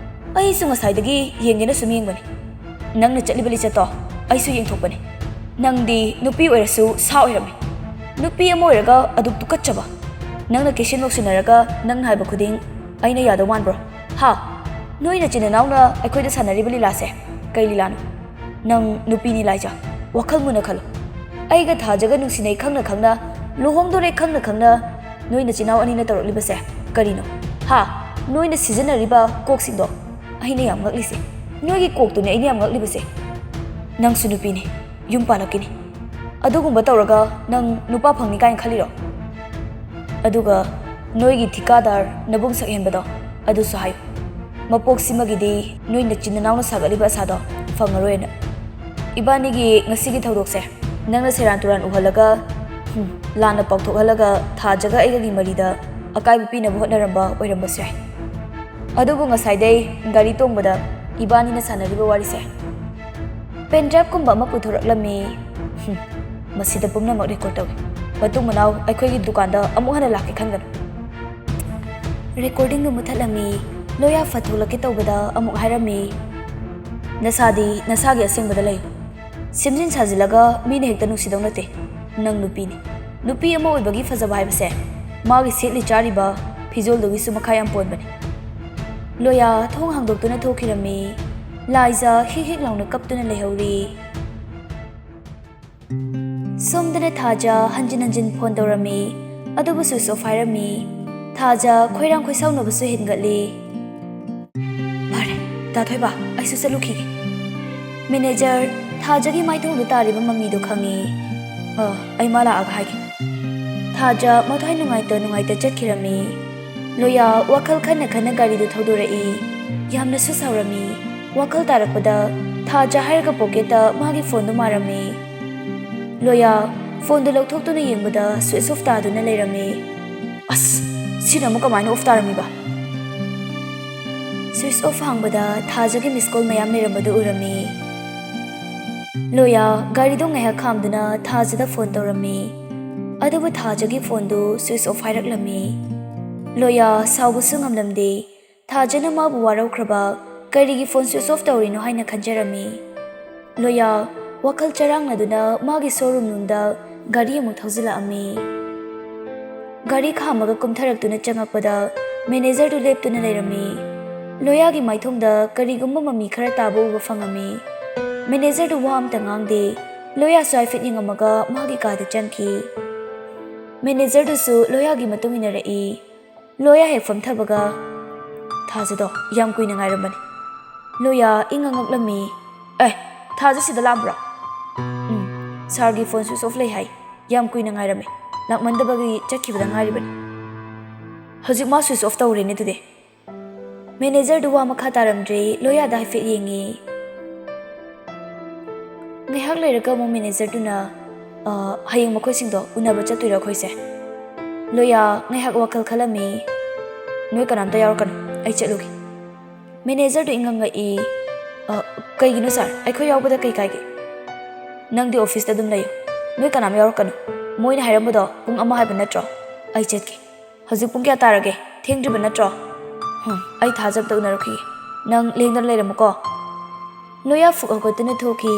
ꯑꯩꯁꯨ ꯉꯁꯥꯏꯗꯒꯤ ꯌꯦꯡꯒꯦꯅ ꯁꯨꯝ ꯌꯦꯡꯕꯅꯤ꯫ ꯅꯪꯅ ꯆꯠꯂꯤꯕ ꯂꯤꯆꯠꯇꯣ ꯑꯩꯁꯨ ꯌꯦꯡꯊꯣꯛꯄꯅꯤ꯫ ꯅꯪꯗꯤ ꯅꯨꯄꯤ ꯑꯣꯏꯔꯁꯨ ꯁꯥ ꯑꯣꯏꯔꯝꯃꯤ꯫ ꯅꯨꯄꯤ ꯑꯃ ꯑꯣꯏꯔꯒ ꯑꯗꯨꯛ ꯇꯨꯀꯠꯆꯕ꯫ ꯅꯪꯅ ꯀꯦꯁꯤꯟ ꯅꯣꯛꯁꯤꯟꯅꯔꯒ ꯅꯪꯅ ꯍꯥꯏꯕ ꯈꯨꯗꯤꯡ ꯑꯩꯅ ꯌꯥꯗꯧ ꯃꯥꯟꯕ꯭ꯔꯣ? ꯍꯥ? ꯅꯣꯏ ꯅꯆꯤꯟ ꯅꯅꯥꯎꯅ ꯑꯩꯈꯣꯏꯗ ꯁꯥꯟꯅꯔꯤꯕ ꯂꯤꯂꯥꯁꯦ ꯀꯩ ꯂꯤꯂꯥꯅꯣ? ꯅꯪ ꯅꯨꯄꯤꯅꯤ ꯂꯥꯏꯖ, ꯋꯥꯈꯜ ꯃꯨꯟꯅ ꯈꯜꯂꯨ꯫ ꯑꯩꯒ ꯊꯥꯖꯒ ꯅꯨꯡꯁꯤꯅꯩ ꯈꯪꯅ ꯈꯪꯅ, ꯂꯨꯍꯣꯡꯗꯣꯔꯦ ꯈꯪꯅ ꯈꯪꯅ, ꯅꯣꯏ ꯅꯆꯤꯟ ꯅꯅꯥꯎ ꯑꯅꯤꯅ ꯇꯧꯔꯛꯂꯤꯕꯁꯦ ꯀꯔꯤꯅꯣ? ꯍꯥ? ꯅꯣꯏꯅ ꯁꯤꯖꯤꯟꯅꯔꯤꯕ ꯀꯣꯛꯁꯤꯡꯗꯣ ꯑꯩꯅ ꯌꯥꯝ ꯉꯛꯂꯤꯁꯦ꯫ ꯅꯣꯏꯒꯤ ꯀꯣꯛꯇꯨꯅꯦ ꯑꯩꯅ ꯌꯥꯝ ꯉꯛꯂꯤꯕꯁꯦ꯫ ꯅꯪꯁꯨ ꯅꯨꯄꯤꯅꯤ, ꯌꯨꯝ ꯄꯥꯜꯂꯛꯈꯤꯅꯤ꯫ ꯑꯗꯨꯒꯨꯝꯕ ꯇꯧꯔꯒ ꯅꯪ ꯅꯨꯄꯥ ꯐꯪꯅꯤ ꯀꯥꯏꯅ ꯈꯜꯂꯤꯔꯣ? ꯑꯗꯨꯒ ꯅꯣꯏꯒꯤ ꯊꯤꯀꯥꯗꯥꯔ ꯅꯕꯨꯡ ꯁꯛꯍꯦꯟꯕꯗꯣ, ꯑꯗꯨꯁꯨ ꯍꯥꯏꯌꯨ꯫ ꯃꯄꯣꯛꯁꯤꯃꯒꯤꯗꯤ ꯅꯣꯏ ꯅꯆꯤꯟ ꯅꯅꯥꯎꯅ ꯁꯥꯒꯠꯂꯤꯕ ꯑꯁꯥꯗꯣ ꯐꯪꯉꯔꯣꯏꯅ꯫ ꯏꯕꯥꯅꯤꯒꯤ ꯉꯁꯤꯒꯤ ꯊꯧꯗꯣꯛꯁꯦ ꯅꯪꯅ ꯁꯦꯔꯥꯟ ꯇꯨꯔꯥꯟ ꯎꯍꯜꯂꯒ, ꯍꯨꯝ, ꯂꯥꯟꯅ ꯄꯥꯎꯊꯣꯛꯍꯜꯂꯒ ꯊꯥꯖꯒ ꯑꯩꯒꯒꯤ ꯃꯔꯤꯗ ꯑꯀꯥꯏꯕ ꯄꯤꯅꯕ ꯍꯣꯠꯅꯔꯝꯕ ꯑꯣꯏꯔꯝꯕꯁꯨ ꯌꯥꯏ꯫ ꯑꯗꯨꯕꯨ ꯉꯁꯥꯏꯗꯩ ꯒꯥꯔꯤ ꯇꯣꯡꯕꯗ ꯏꯕꯥꯅꯤꯅ ꯁꯥꯟꯅꯔꯤꯕ ꯋꯥꯔꯤꯁꯦ ꯄꯦꯟ ꯗ꯭ꯔꯥꯏꯚꯀꯨꯝꯕ ꯑꯃ ꯄꯨꯊꯣꯔꯛꯂꯝꯃꯤ꯫ ꯍꯨꯝ, ꯃꯁꯤꯗ ꯄꯨꯝꯅꯃꯛ ꯔꯦꯀꯣꯔꯗ ꯇꯧꯏ꯫ ꯃꯇꯨꯡ ꯃꯅꯥꯎ ꯑꯩꯈꯣꯏꯒꯤ ꯗꯨꯀꯥꯟꯗ ꯑꯃꯨꯛ ꯍꯟꯅ ꯂꯥꯛꯀꯦ ꯈꯟꯒꯅꯨ꯫ ꯔꯦꯀꯣꯔꯗꯤꯡꯗꯨ ꯃꯨꯠꯊꯠꯂꯝꯃꯤ꯫ ꯂꯣꯌꯥ ꯐꯠ ꯊꯣꯛꯂꯛꯀꯦ ꯇꯧꯕꯗ ꯑꯃꯨꯛ ꯍꯥꯏꯔꯝꯃꯤ, "ꯅꯁꯥꯗꯤ ꯅꯁꯥꯒꯤ ꯑꯁꯦꯡꯕꯗ ꯂꯩ꯫ ꯁꯦꯝꯖꯤꯟ ꯁꯥꯖꯤꯜꯂꯒ ꯃꯤꯅ ꯍꯦꯛꯇ ꯅꯨꯡꯁꯤꯗꯧ ꯅꯠꯇꯦ꯫ ꯅꯪ ꯅꯨꯄꯤꯅꯤ꯫ ꯅꯨꯄꯤ ꯑꯃ ꯑꯣꯏꯕꯒꯤ ꯐꯖꯕ ꯍꯥꯏꯕꯁꯦ ꯃꯥꯒꯤ ꯁꯦꯠꯂꯤ ꯆꯥꯔꯤꯕ ꯐꯤꯖꯣꯜꯗꯨꯒꯤꯁꯨ ꯃꯈꯥ ꯌꯥꯝ ꯄꯣꯟꯕꯅꯤ꯫ ꯂꯣꯌꯥ ꯊꯣꯡ ꯍꯥꯡꯗꯣꯛꯇꯨꯅ ꯊꯣꯛꯈꯤꯔꯝꯃꯤ꯫ ꯂꯥꯏꯖꯥ ꯍꯤꯛ ꯍꯤꯛ ꯂꯥꯎꯅ ꯀꯞꯇꯨꯅ ꯂꯩꯍꯧꯔꯤ꯫ ꯁꯣꯝꯗꯅ ꯊꯥꯖ ꯍꯟꯖꯤꯟ ꯍꯟꯖꯤꯟ ꯐꯣꯟ ꯇꯧꯔꯝꯃꯤ, ꯑꯗꯨꯕꯨ ꯁ꯭ꯋꯤꯆ ꯑꯣꯐ ꯍꯥꯏꯔꯝꯃꯤ꯫ ꯊꯥꯖ ꯈꯣꯏꯔꯥꯡ ꯈꯣꯏꯁꯥꯎꯅꯕꯁꯨ ꯍꯦꯟꯒꯠꯂꯤ꯫ ꯐꯔꯦ, ꯗꯥ ꯊꯣꯏꯕ, ꯑꯩꯁꯨ ꯆꯠꯂꯨꯈꯤꯒꯦ꯫ ꯃꯦꯅꯦꯖꯔ ꯊꯥꯖꯒꯤ ꯃꯥꯏꯊꯣꯡꯗ ꯇꯥꯔꯤꯕ ꯃꯃꯤꯗꯨ ꯈꯪꯉꯤ꯫ "ꯑ, ꯑꯩ ꯃꯥ ꯂꯥꯛꯑꯒ ꯍꯥꯏꯒꯦ꯫" ꯊꯥꯖ ꯃꯊ꯭ꯋꯥꯏ ꯅꯨꯡꯉꯥꯏꯇ ꯅꯨꯡꯉꯥꯏꯇ ꯆꯠꯈꯤꯔꯝꯃꯤ꯫ ꯂꯣꯌꯥ ꯋꯥꯈꯜ ꯈꯟꯅ ꯈꯟꯅ ꯒꯥꯔꯤꯗꯨ ꯊꯧꯗꯣꯔꯛꯏ꯫ ꯌꯥꯝꯅꯁꯨ ꯁꯥꯎꯔꯝꯃꯤ꯫ ꯋꯥꯈꯜ ꯇꯥꯔꯛꯄꯗ ꯊꯥꯖ ꯍꯥꯏꯔꯒ ꯄꯣꯀꯦꯠꯇ ꯃꯥꯒꯤ ꯐꯣꯟꯗꯨ ꯃꯥꯔꯝꯃꯤ꯫ ꯂꯣꯌꯥ ꯐꯣꯟꯗꯨ ꯂꯧꯊꯣꯛꯇꯨꯅ ꯌꯦꯡꯕꯗ ꯁ꯭ꯋꯤꯆ ꯑꯣꯐ ꯇꯥꯗꯨꯅ ꯂꯩꯔꯝꯃꯤ꯫ "ꯑꯁ, ꯁꯤꯅ ꯑꯃꯨꯛ ꯀꯃꯥꯏꯅ ꯑꯣꯐ ꯇꯥꯔꯝꯃꯤꯕ?" ꯁ꯭ꯋꯤꯆ ꯑꯣꯐ ꯍꯥꯡꯕꯗ ꯊꯥꯖꯒꯤ ꯃꯤꯁ ꯀꯣꯜ ꯃꯌꯥꯝ ꯂꯩꯔꯝꯕꯗꯨ ꯎꯔꯝꯃꯤ꯫ ꯂꯣꯌꯥ ꯒꯥꯔꯤꯗꯨ ꯉꯥꯏꯍꯥꯛ ꯈꯥꯝꯗꯨꯅ ꯊꯥꯖꯗ ꯐꯣꯟ ꯇꯧꯔꯝꯃꯤ꯫ ꯑꯗꯨꯕꯨ ꯊꯥꯖꯒꯤ ꯐꯣꯟꯗꯨ ꯁ꯭ꯋꯤꯆ ꯑꯣꯐ ꯍꯥꯏꯔꯛꯂꯝꯃꯤ꯫ ꯂꯣꯌꯥ ꯁꯥꯎꯕꯁꯨ ꯉꯝꯂꯝꯗꯦ꯫ ꯊꯥꯖꯅ ꯃꯥꯕꯨ ꯋꯥꯔꯧꯈ꯭ꯔꯕ, ꯀꯔꯤꯒꯤ ꯐꯣꯟ ꯁ꯭ꯋꯤꯆ ꯑꯣꯐ ꯇꯧꯔꯤꯅꯣ ꯍꯥꯏꯅ ꯈꯟꯖꯔꯝꯃꯤ꯫ ꯂꯣꯌꯥ ꯋꯥꯈꯜ ꯆꯔꯥꯡꯅꯗꯨꯅ ꯃꯥꯒꯤ ꯁꯣꯔꯨꯝ ꯅꯨꯡꯗ ꯒꯥꯔꯤ ꯑꯃꯨꯛ ꯊꯧꯖꯤꯜꯂꯛꯑꯝꯃꯤ꯫ ꯒꯥꯔꯤ ꯈꯥꯝꯃꯒ ꯀꯨꯝꯊꯔꯛꯇꯨꯅ ꯆꯪꯉꯛꯄꯗ ꯃꯦꯅꯦꯖꯔꯗꯨ ꯂꯦꯞꯇꯨꯅ ꯂꯩꯔꯝꯃꯤ꯫ ꯂꯣꯌꯥꯒꯤ ꯃꯥꯏꯊꯣꯡꯗ ꯀꯔꯤꯒꯨꯝꯕ ꯃꯃꯤ ꯈꯔ ꯇꯥꯕ ꯎꯕ ꯐꯪꯉꯝꯃꯤ꯫ ꯃꯦꯅꯦꯖꯔꯗꯨ ꯋꯥ ꯑꯝꯇ ꯉꯥꯡꯗꯦ꯫ ꯂꯣꯌꯥꯁꯨ ꯍꯥꯏꯐꯦꯠ ꯌꯦꯡꯉꯝꯃꯒ ꯃꯥꯒꯤ ꯀꯥꯗ ꯆꯪꯈꯤ꯫ ꯃꯦꯅꯦꯖꯔꯗꯨꯁꯨ ꯂꯣꯌꯥꯒꯤ ꯃꯇꯨꯡ ꯏꯟꯅꯔꯛꯏ꯫ ꯂꯣꯌꯥ ꯍꯦꯛ ꯐꯝꯊꯕꯒ ꯊꯥꯖꯗꯣ ꯌꯥꯝ ꯀꯨꯏꯅ ꯉꯥꯏꯔꯝꯕꯅꯤ꯫ ꯂꯣꯌꯥ ꯏꯪꯉ ꯉꯛꯂꯝꯃꯤ꯫ "ꯑꯦ, ꯊꯥꯖ ꯁꯤꯗ ꯂꯥꯛꯑꯝꯕ꯭ꯔꯣ?" "ꯎꯝ, ꯁꯥꯔꯒꯤ ꯐꯣꯟ ꯁ꯭ꯋꯤꯆ ꯑꯣꯐ ꯂꯩ ꯍꯥꯏ꯫ ꯌꯥꯝ ꯀꯨꯏꯅ ꯉꯥꯏꯔꯝꯃꯦ꯫ ꯂꯥꯛꯃꯟꯗꯕꯒꯤ ꯆꯠꯈꯤꯕꯗ ꯉꯥꯏꯔꯤꯕꯅꯤ꯫ ꯍꯧꯖꯤꯛ ꯃꯥ ꯁ꯭ꯋꯤꯆ ꯑꯣꯐ ꯇꯧꯔꯦꯅꯦ ꯑꯗꯨꯗꯤ꯫" ꯃꯦꯅꯦꯖꯔꯗꯨ ꯋꯥ ꯃꯈꯥ ꯇꯥꯔꯝꯗ꯭ꯔꯦ, ꯂꯣꯌꯥꯗ ꯍꯥꯏꯐꯦꯠ ꯌꯦꯡꯉꯤ꯫ ꯉꯥꯏꯍꯥꯛ ꯂꯩꯔꯒ ꯑꯃꯨꯛ ꯃꯦꯅꯦꯖꯔꯗꯨꯅ, "ꯑ, ꯍꯌꯦꯡ ꯃꯈꯣꯏꯁꯤꯡꯗꯣ ꯎꯅꯕ ꯆꯠꯇꯣꯏꯔꯣ ꯑꯩꯈꯣꯏꯁꯦ?" ꯂꯣꯌꯥ ꯉꯥꯏꯍꯥꯛ ꯋꯥꯈꯜ ꯈꯜꯂꯝꯃꯤ꯫ "ꯅꯣꯏ ꯀꯅꯥꯝꯇ ꯌꯥꯎꯔꯛꯀꯅꯨ, ꯑꯩ ꯆꯠꯂꯨꯒꯦ꯫" ꯃꯦꯅꯦꯖꯔꯗꯨ ꯏꯉꯛ ꯉꯛꯏ꯫ "ꯑ, ꯀꯩꯒꯤꯅꯣ ꯁꯥꯔ? ꯑꯩꯈꯣꯏ ꯌꯥꯎꯕꯗ ꯀꯩ ꯀꯥꯏꯒꯦ?" "ꯅꯪꯗꯤ ꯑꯣꯐꯤꯁꯇ ꯑꯗꯨꯝ ꯂꯩꯌꯨ꯫ ꯅꯣꯏ ꯀꯅꯥꯝ ꯌꯥꯎꯔꯛꯀꯅꯨ꯫ ꯃꯣꯏꯅ ꯍꯥꯏꯔꯝꯕꯗꯣ ꯄꯨꯡ ꯑꯃ ꯍꯥꯏꯕ ꯅꯠꯇ꯭ꯔꯣ? ꯑꯩ ꯆꯠꯀꯦ꯫ ꯍꯧꯖꯤꯛ ꯄꯨꯡ ꯀꯌꯥ ꯇꯥꯔꯒꯦ? ꯊꯦꯡꯗ꯭ꯔꯤꯕ ꯅꯠꯇ꯭ꯔꯣ? ꯍꯨꯝ, ꯑꯩ ꯊꯥꯖꯕꯗ ꯎꯅꯔꯛꯈꯤꯒꯦ꯫ ꯅꯪ ꯂꯦꯡꯗꯅ ꯂꯩꯔꯝꯃꯨꯀꯣ꯫" ꯂꯣꯌꯥ ꯐꯨꯛ ꯍꯧꯒꯠꯇꯨꯅ ꯊꯣꯛꯈꯤ꯫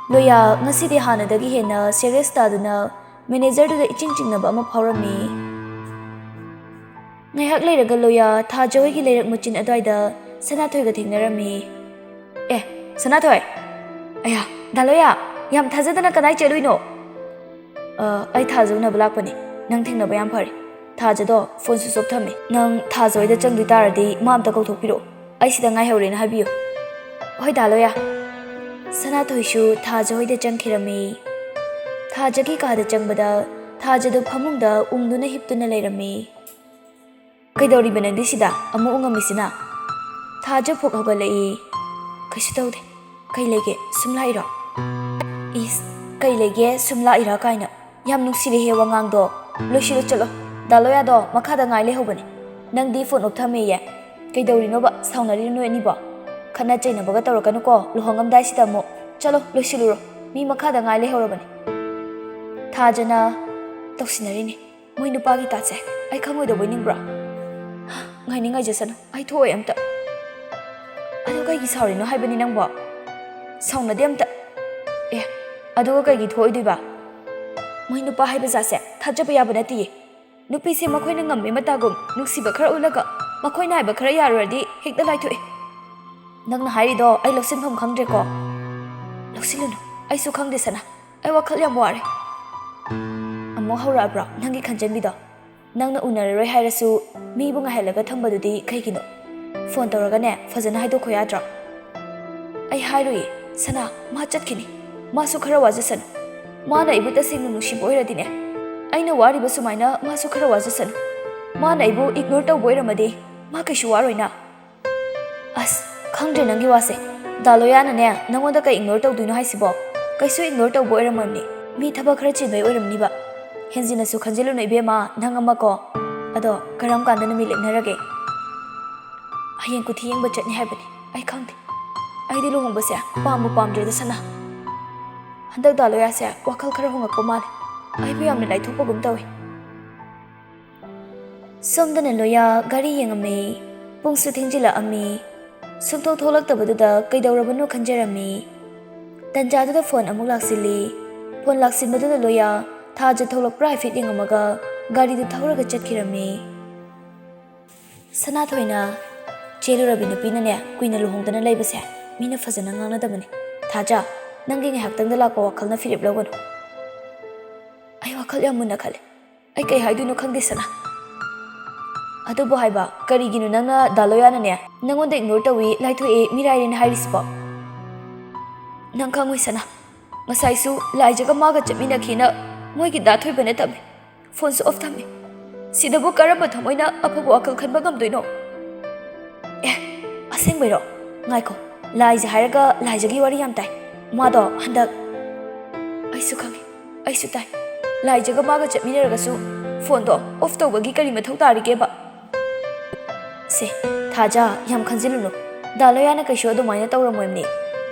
ꯂꯣꯌꯥ ꯉꯁꯤꯗꯤ ꯍꯥꯟꯅꯗꯒꯤ ꯍꯦꯟꯅ ꯁꯦꯔꯤꯌꯁ ꯇꯥꯗꯨꯅ ꯃꯦꯅꯦꯖꯔꯗꯨꯗ ꯏꯆꯤꯡ ꯆꯤꯡꯅꯕ ꯑꯃ ꯐꯥꯎꯔꯝꯃꯤ꯫ ꯉꯥꯏꯍꯥꯛ ꯂꯩꯔꯒ ꯂꯣꯌꯥ ꯊꯥꯖ ꯍꯣꯏꯒꯤ ꯂꯩꯔꯛ ꯃꯆꯤꯟ ꯑꯗꯨꯋꯥꯏꯗ ꯁꯅꯥꯊꯣꯏꯒ ꯊꯦꯡꯅꯔꯝꯃꯤ꯫ "ꯑꯦ, ꯁꯅꯥꯊꯣꯏ! ꯑꯌꯥ, ꯗꯥ ꯂꯣꯌꯥ, ꯌꯥꯝ ꯊꯥꯖꯗꯅ ꯀꯗꯥꯏ ꯆꯠꯂꯨꯏꯅꯣ?" "ꯑ, ꯑꯩ ꯊꯥꯖ ꯎꯅꯕ ꯂꯥꯛꯄꯅꯦ꯫ ꯅꯪ ꯊꯦꯡꯅꯕ ꯌꯥꯝ ꯐꯔꯦ꯫ ꯊꯥꯖꯗꯣ ꯐꯣꯟ ꯁ꯭ꯋꯤꯆ ꯑꯣꯐ ꯊꯝꯃꯦ꯫ ꯅꯪ ꯊꯥꯖ ꯍꯣꯏꯗ ꯆꯪꯗꯣꯏ ꯇꯥꯔꯗꯤ ꯃꯥ ꯑꯝꯇ ꯀꯧꯊꯣꯛꯄꯤꯔꯛꯑꯣ꯫ ꯑꯩ ꯁꯤꯗ ꯉꯥꯏꯍꯧꯔꯦꯅ ꯍꯥꯏꯕꯤꯌꯨ꯫" "ꯍꯣꯏ, ꯗꯥ ꯂꯣꯌꯥ꯫" ꯁꯅꯥꯊꯣꯏꯁꯨ ꯊꯥꯖ ꯍꯣꯏꯗ ꯆꯪꯈꯤꯔꯝꯃꯤ꯫ ꯊꯥꯖꯒꯤ ꯀꯥꯗ ꯆꯪꯕꯗ ꯊꯥꯖꯗꯨ ꯐꯃꯨꯡꯗ ꯎꯪꯗꯨꯅ ꯍꯤꯞꯇꯨꯅ ꯂꯩꯔꯝꯃꯤ꯫ "ꯀꯩꯗꯧꯔꯤꯕ ꯅꯪꯗꯤ ꯁꯤꯗ ꯑꯃꯨꯛ ꯎꯪꯉꯝꯃꯤꯁꯤꯅ?" ꯊꯥꯖ ꯐꯨꯛ ꯍꯧꯒꯠꯂꯛꯏ꯫ "ꯀꯩꯁꯨ ꯇꯧꯗꯦ꯫ ꯀꯩ ꯂꯩꯒꯦ? ꯁꯨꯝ ꯂꯥꯛꯏꯔꯣ?" "ꯏꯁ, ꯀꯩ ꯂꯩꯒꯦ? ꯁꯨꯝ ꯂꯥꯛꯏꯔꯥ?" ꯀꯥꯏꯅ꯫ ꯌꯥꯝ ꯅꯨꯡꯁꯤꯔꯦꯍꯦ ꯋꯥꯉꯥꯡꯗꯣ꯫ "ꯂꯣꯏꯁꯤꯜꯂꯨ ꯆꯠꯂꯣ꯫ ꯗꯥ ꯂꯣꯌꯥꯗꯣ ꯃꯈꯥꯗ ꯉꯥꯏ ꯂꯩꯍꯧꯕꯅꯦ꯫ ꯅꯪꯗꯤ ꯐꯣꯟ ꯑꯣꯐ ꯊꯝꯃꯦꯌꯦ꯫ ꯀꯩꯗꯧꯔꯤꯅꯣꯕ? ꯁꯥꯎꯅꯔꯤꯔꯣ ꯅꯣꯏ ꯑꯅꯤꯕꯣ? ꯈꯠꯅ ꯆꯩꯅꯕꯒ ꯇꯧꯔꯛꯀꯅꯨꯀꯣ ꯂꯨꯍꯣꯡꯉꯝꯗꯥꯏꯁꯤꯗ ꯑꯃꯨꯛ꯫ ꯆꯠꯂꯣ, ꯂꯣꯏꯁꯤꯜꯂꯨꯔꯣ꯫ ꯃꯤ ꯃꯈꯥꯗ ꯉꯥꯏ ꯂꯩꯍꯧꯔꯕꯅꯦ꯫" ꯊꯥꯖꯅ ꯇꯧꯁꯤꯟꯅꯔꯤꯅꯦ꯫ ꯃꯣꯏ ꯅꯨꯄꯥꯒꯤ ꯇꯥꯠꯁꯦ ꯑꯩ ꯈꯪꯉꯣꯏꯗꯧꯕꯩ ꯅꯤꯡꯕ꯭ꯔꯣ? ꯉꯥꯏꯅꯤꯡ ꯉꯥꯏꯖꯁꯅꯨ, ꯑꯩ ꯊꯣꯛꯑꯣꯏ ꯑꯝꯇ꯫ ꯑꯗꯣ ꯀꯩꯒꯤ ꯁꯥꯎꯔꯤꯅꯣ ꯍꯥꯏꯕꯅꯤ ꯅꯪꯕꯣ? ꯁꯥꯎꯅꯗꯦ ꯑꯝꯇ꯫ ꯑꯦ, ꯑꯗꯨꯒ ꯀꯩꯒꯤ ꯊꯣꯛꯑꯣꯏꯗꯣꯏꯕ? ꯃꯣꯏ ꯅꯨꯄꯥ ꯍꯥꯏꯕ ꯖꯥꯠꯁꯦ ꯊꯥꯖꯕ ꯌꯥꯕ ꯅꯠꯇꯤꯌꯦ꯫ ꯅꯨꯄꯤꯁꯦ ꯃꯈꯣꯏꯅ ꯉꯝꯃꯦ ꯃꯇꯥꯒꯨꯝ ꯅꯨꯡꯁꯤꯕ ꯈꯔ ꯎꯠꯂꯒ ꯃꯈꯣꯏꯅ ꯍꯥꯏꯕ ꯈꯔ ꯌꯥꯔꯨꯔꯗꯤ ꯍꯦꯛꯇ ꯂꯥꯏꯊꯣꯛꯑꯦ꯫ ꯅꯪꯅ ꯍꯥꯏꯔꯤꯗꯣ ꯑꯩ ꯂꯧꯁꯤꯟꯐꯝ ꯈꯪꯗ꯭ꯔꯦꯀꯣ꯫ ꯂꯧꯁꯤꯜꯂꯨꯅꯨ, ꯑꯩꯁꯨ ꯈꯪꯗꯦ ꯁꯅꯥ꯫ ꯑꯩ ꯋꯥꯈꯜ ꯌꯥꯝ ꯋꯥꯔꯦ꯫ ꯑꯃꯨꯛ ꯍꯧꯔꯛꯑꯕ꯭ꯔꯣ ꯅꯪꯒꯤ ꯈꯟꯖꯟꯕꯤꯗꯣ? ꯅꯪꯅ ꯎꯅꯔꯔꯣꯏ ꯍꯥꯏꯔꯁꯨ ꯃꯤꯕꯨ ꯉꯥꯏꯍꯜꯂꯒ ꯊꯝꯕꯗꯨꯗꯤ ꯀꯩꯒꯤꯅꯣ? ꯐꯣꯟ ꯇꯧꯔꯒꯅꯦ ꯐꯖꯅ ꯍꯥꯏꯗꯣꯛꯈꯣ ꯌꯥꯗ꯭ꯔꯣ? ꯑꯩ ꯍꯥꯏꯔꯣꯏꯌꯦ ꯁꯅꯥ, ꯃꯥ ꯆꯠꯈꯤꯅꯤ꯫ ꯃꯥꯁꯨ ꯈꯔ ꯋꯥꯖꯁꯅꯨ꯫ ꯃꯥꯅ ꯑꯩꯕꯨ ꯇꯁꯦꯡꯅ ꯅꯨꯡꯁꯤꯕ ꯑꯣꯏꯔꯗꯤꯅꯦ, ꯑꯩꯅ ꯋꯥꯔꯤꯕ ꯁꯨꯃꯥꯏꯅ ꯃꯥꯁꯨ ꯈꯔ ꯋꯥꯖꯁꯅꯨ꯫ ꯃꯥꯅ ꯑꯩꯕꯨ ꯏꯒꯅꯣꯔ ꯇꯧꯕ ꯑꯣꯏꯔꯝꯃꯗꯤ ꯃꯥ ꯀꯩꯁꯨ ꯋꯥꯔꯣꯏꯅ꯫ ꯑꯁ, ꯈꯪꯗ꯭ꯔꯦ ꯅꯪꯒꯤ ꯋꯥꯁꯦ꯫ ꯗꯥ ꯂꯣꯌꯥꯅꯅꯦ ꯅꯪꯉꯣꯟꯗ ꯀꯩ ꯏꯒꯅꯣꯔ ꯇꯧꯗꯣꯏꯅꯣ ꯍꯥꯏꯁꯤꯕꯣ? ꯀꯩꯁꯨ ꯏꯒꯅꯣꯔ ꯇꯧꯕ ꯑꯣꯏꯔꯝꯃꯣꯏꯅꯤ꯫ ꯃꯤ ꯊꯕꯛ ꯈꯔ ꯆꯤꯟꯕꯩ ꯑꯣꯏꯔꯝꯅꯤꯕ꯫ ꯍꯦꯟꯖꯤꯟꯅꯁꯨ ꯈꯟꯖꯤꯜꯂꯨꯅꯨ ꯏꯕꯦꯝꯃ, ꯅꯪ ꯑꯃꯀꯣ꯫ ꯑꯗꯣ ꯀꯔꯝ ꯀꯥꯟꯗ ꯅꯨꯃꯤꯠ ꯂꯦꯞꯅꯔꯒꯦ? ꯍꯌꯦꯡ ꯀꯨꯊꯤ ꯌꯦꯡꯕ ꯆꯠꯅꯤ ꯍꯥꯏꯕꯅꯤ꯫ ꯑꯩ ꯈꯪꯗꯦ꯫ ꯑꯩꯗꯤ ꯂꯨꯍꯣꯡꯕꯁꯦ ꯄꯥꯝꯕꯨ ꯄꯥꯝꯗ꯭ꯔꯦꯗ ꯁꯅꯥ꯫ ꯍꯟꯗꯛ ꯗꯥ ꯂꯣꯌꯥꯁꯦ ꯋꯥꯈꯜ ꯈꯔ ꯍꯣꯡꯉꯛꯄ ꯃꯥꯜꯂꯦ꯫ ꯑꯩꯕꯨ ꯌꯥꯝꯅ ꯂꯥꯏꯊꯣꯛꯄꯒꯨꯝ ꯇꯧꯏ꯫ ꯁꯣꯝꯗꯅ ꯂꯣꯌꯥ ꯘꯔꯤ ꯌꯦꯡꯉꯝꯃꯤ꯫ ꯄꯨꯡꯁꯨ ꯊꯦꯡꯖꯤꯜꯂꯛꯑꯝꯃꯤ꯫ ꯁꯨꯡꯊꯣꯛ ꯊꯣꯛꯂꯛꯇꯕꯗꯨꯗ ꯀꯩꯗꯧꯔꯕꯅꯣ ꯈꯟꯖꯔꯝꯃꯤ꯫ ꯇꯟꯖꯥꯗꯨꯗ ꯐꯣꯟ ꯑꯃꯨꯛ ꯂꯥꯛꯁꯤꯜꯂꯤ꯫ ꯐꯣꯟ ꯂꯥꯛꯁꯤꯟꯕꯗꯨꯗ ꯂꯣꯌꯥ ꯊꯥꯖ ꯊꯣꯛꯂꯛꯄ꯭ꯔꯥ ꯍꯥꯏꯐꯦꯠ ꯌꯦꯡꯉꯝꯃꯒ ꯒꯥꯔꯤꯗꯨ ꯊꯧꯔꯒ ꯆꯠꯈꯤꯔꯝꯃꯤ꯫ ꯁꯅꯥꯊꯣꯏꯅ, "ꯆꯦꯜꯂꯨꯔꯕꯤ ꯅꯨꯄꯤꯅꯅꯦ ꯀꯨꯏꯅ ꯂꯨꯍꯣꯡꯗꯅ ꯂꯩꯕꯁꯦ ꯃꯤꯅ ꯐꯖꯅ ꯉꯥꯡꯅꯗꯕꯅꯤ꯫ ꯊꯥꯖ, ꯅꯪꯒꯤ ꯉꯥꯏꯍꯥꯛꯇꯪꯗ ꯂꯥꯛꯄ ꯋꯥꯈꯜꯅ ꯐꯤꯔꯦꯞ ꯂꯧꯒꯅꯨ꯫ ꯑꯩ ꯋꯥꯈꯜ ꯌꯥꯝ ꯃꯨꯟꯅ ꯈꯜꯂꯦ꯫ ꯑꯩ ꯀꯩ ꯍꯥꯏꯗꯣꯏꯅꯣ ꯈꯪꯗꯦ ꯁꯅꯥ꯫ ꯑꯗꯨꯕꯨ ꯍꯥꯏꯕ, ꯀꯔꯤꯒꯤꯅꯣ ꯅꯪꯅ ꯗꯥ ꯂꯣꯌꯥꯅꯅꯦ ꯅꯪꯉꯣꯟꯗ ꯏꯒꯅꯣꯔ ꯇꯧꯏ, ꯂꯥꯏꯊꯣꯛꯑꯦ, ꯃꯤꯔꯥꯏꯔꯦꯅ ꯍꯥꯏꯔꯤꯁꯤꯕꯣ? ꯅꯪ ꯈꯪꯉꯣꯏ ꯁꯅꯥ, ꯉꯁꯥꯏꯁꯨ ꯂꯥꯏꯖꯒ ꯃꯥꯒ ꯆꯠꯃꯤꯟꯅꯈꯤꯅ ꯃꯣꯏꯒꯤ ꯗꯥ ꯊꯣꯏꯕꯅ ꯇꯝꯃꯤ꯫ ꯐꯣꯟꯁꯨ ꯑꯣꯐ ꯊꯝꯃꯤ꯫ ꯁꯤꯗꯕꯨ ꯀꯔꯝꯕ ꯊꯃꯣꯏꯅ ꯑꯐꯕ ꯋꯥꯈꯜ ꯈꯟꯕ ꯉꯝꯗꯣꯏꯅꯣ? ꯑꯦ, ꯑꯁꯦꯡꯕꯩꯔꯣ? ꯉꯥꯏꯈꯣ, ꯂꯥꯏꯖ ꯍꯥꯏꯔꯒ ꯂꯥꯏꯖꯒꯤ ꯋꯥꯔꯤ ꯌꯥꯝ ꯇꯥꯏ꯫ ꯃꯥꯗꯣ ꯍꯟꯗꯛ, ꯑꯩꯁꯨ ꯈꯪꯉꯤ, ꯑꯩꯁꯨ ꯇꯥꯏ꯫ ꯂꯥꯏꯖꯒ ꯃꯥꯒ ꯆꯠꯃꯤꯟꯅꯔꯒꯁꯨ ꯐꯣꯟꯗꯣ ꯑꯣꯐ ꯇꯧꯕꯒꯤ ꯀꯔꯤ ꯃꯊꯧ ꯇꯥꯔꯤꯒꯦꯕ? ꯁꯦ, ꯊꯥꯖ, ꯌꯥꯝ ꯈꯟꯖꯤꯜꯂꯨꯅꯨ꯫ ꯗꯥ ꯂꯣꯌꯥꯅ ꯀꯩꯁꯨ ꯑꯗꯨꯃꯥꯏꯅ ꯇꯧꯔꯝꯃꯣꯏꯕꯅꯤ꯫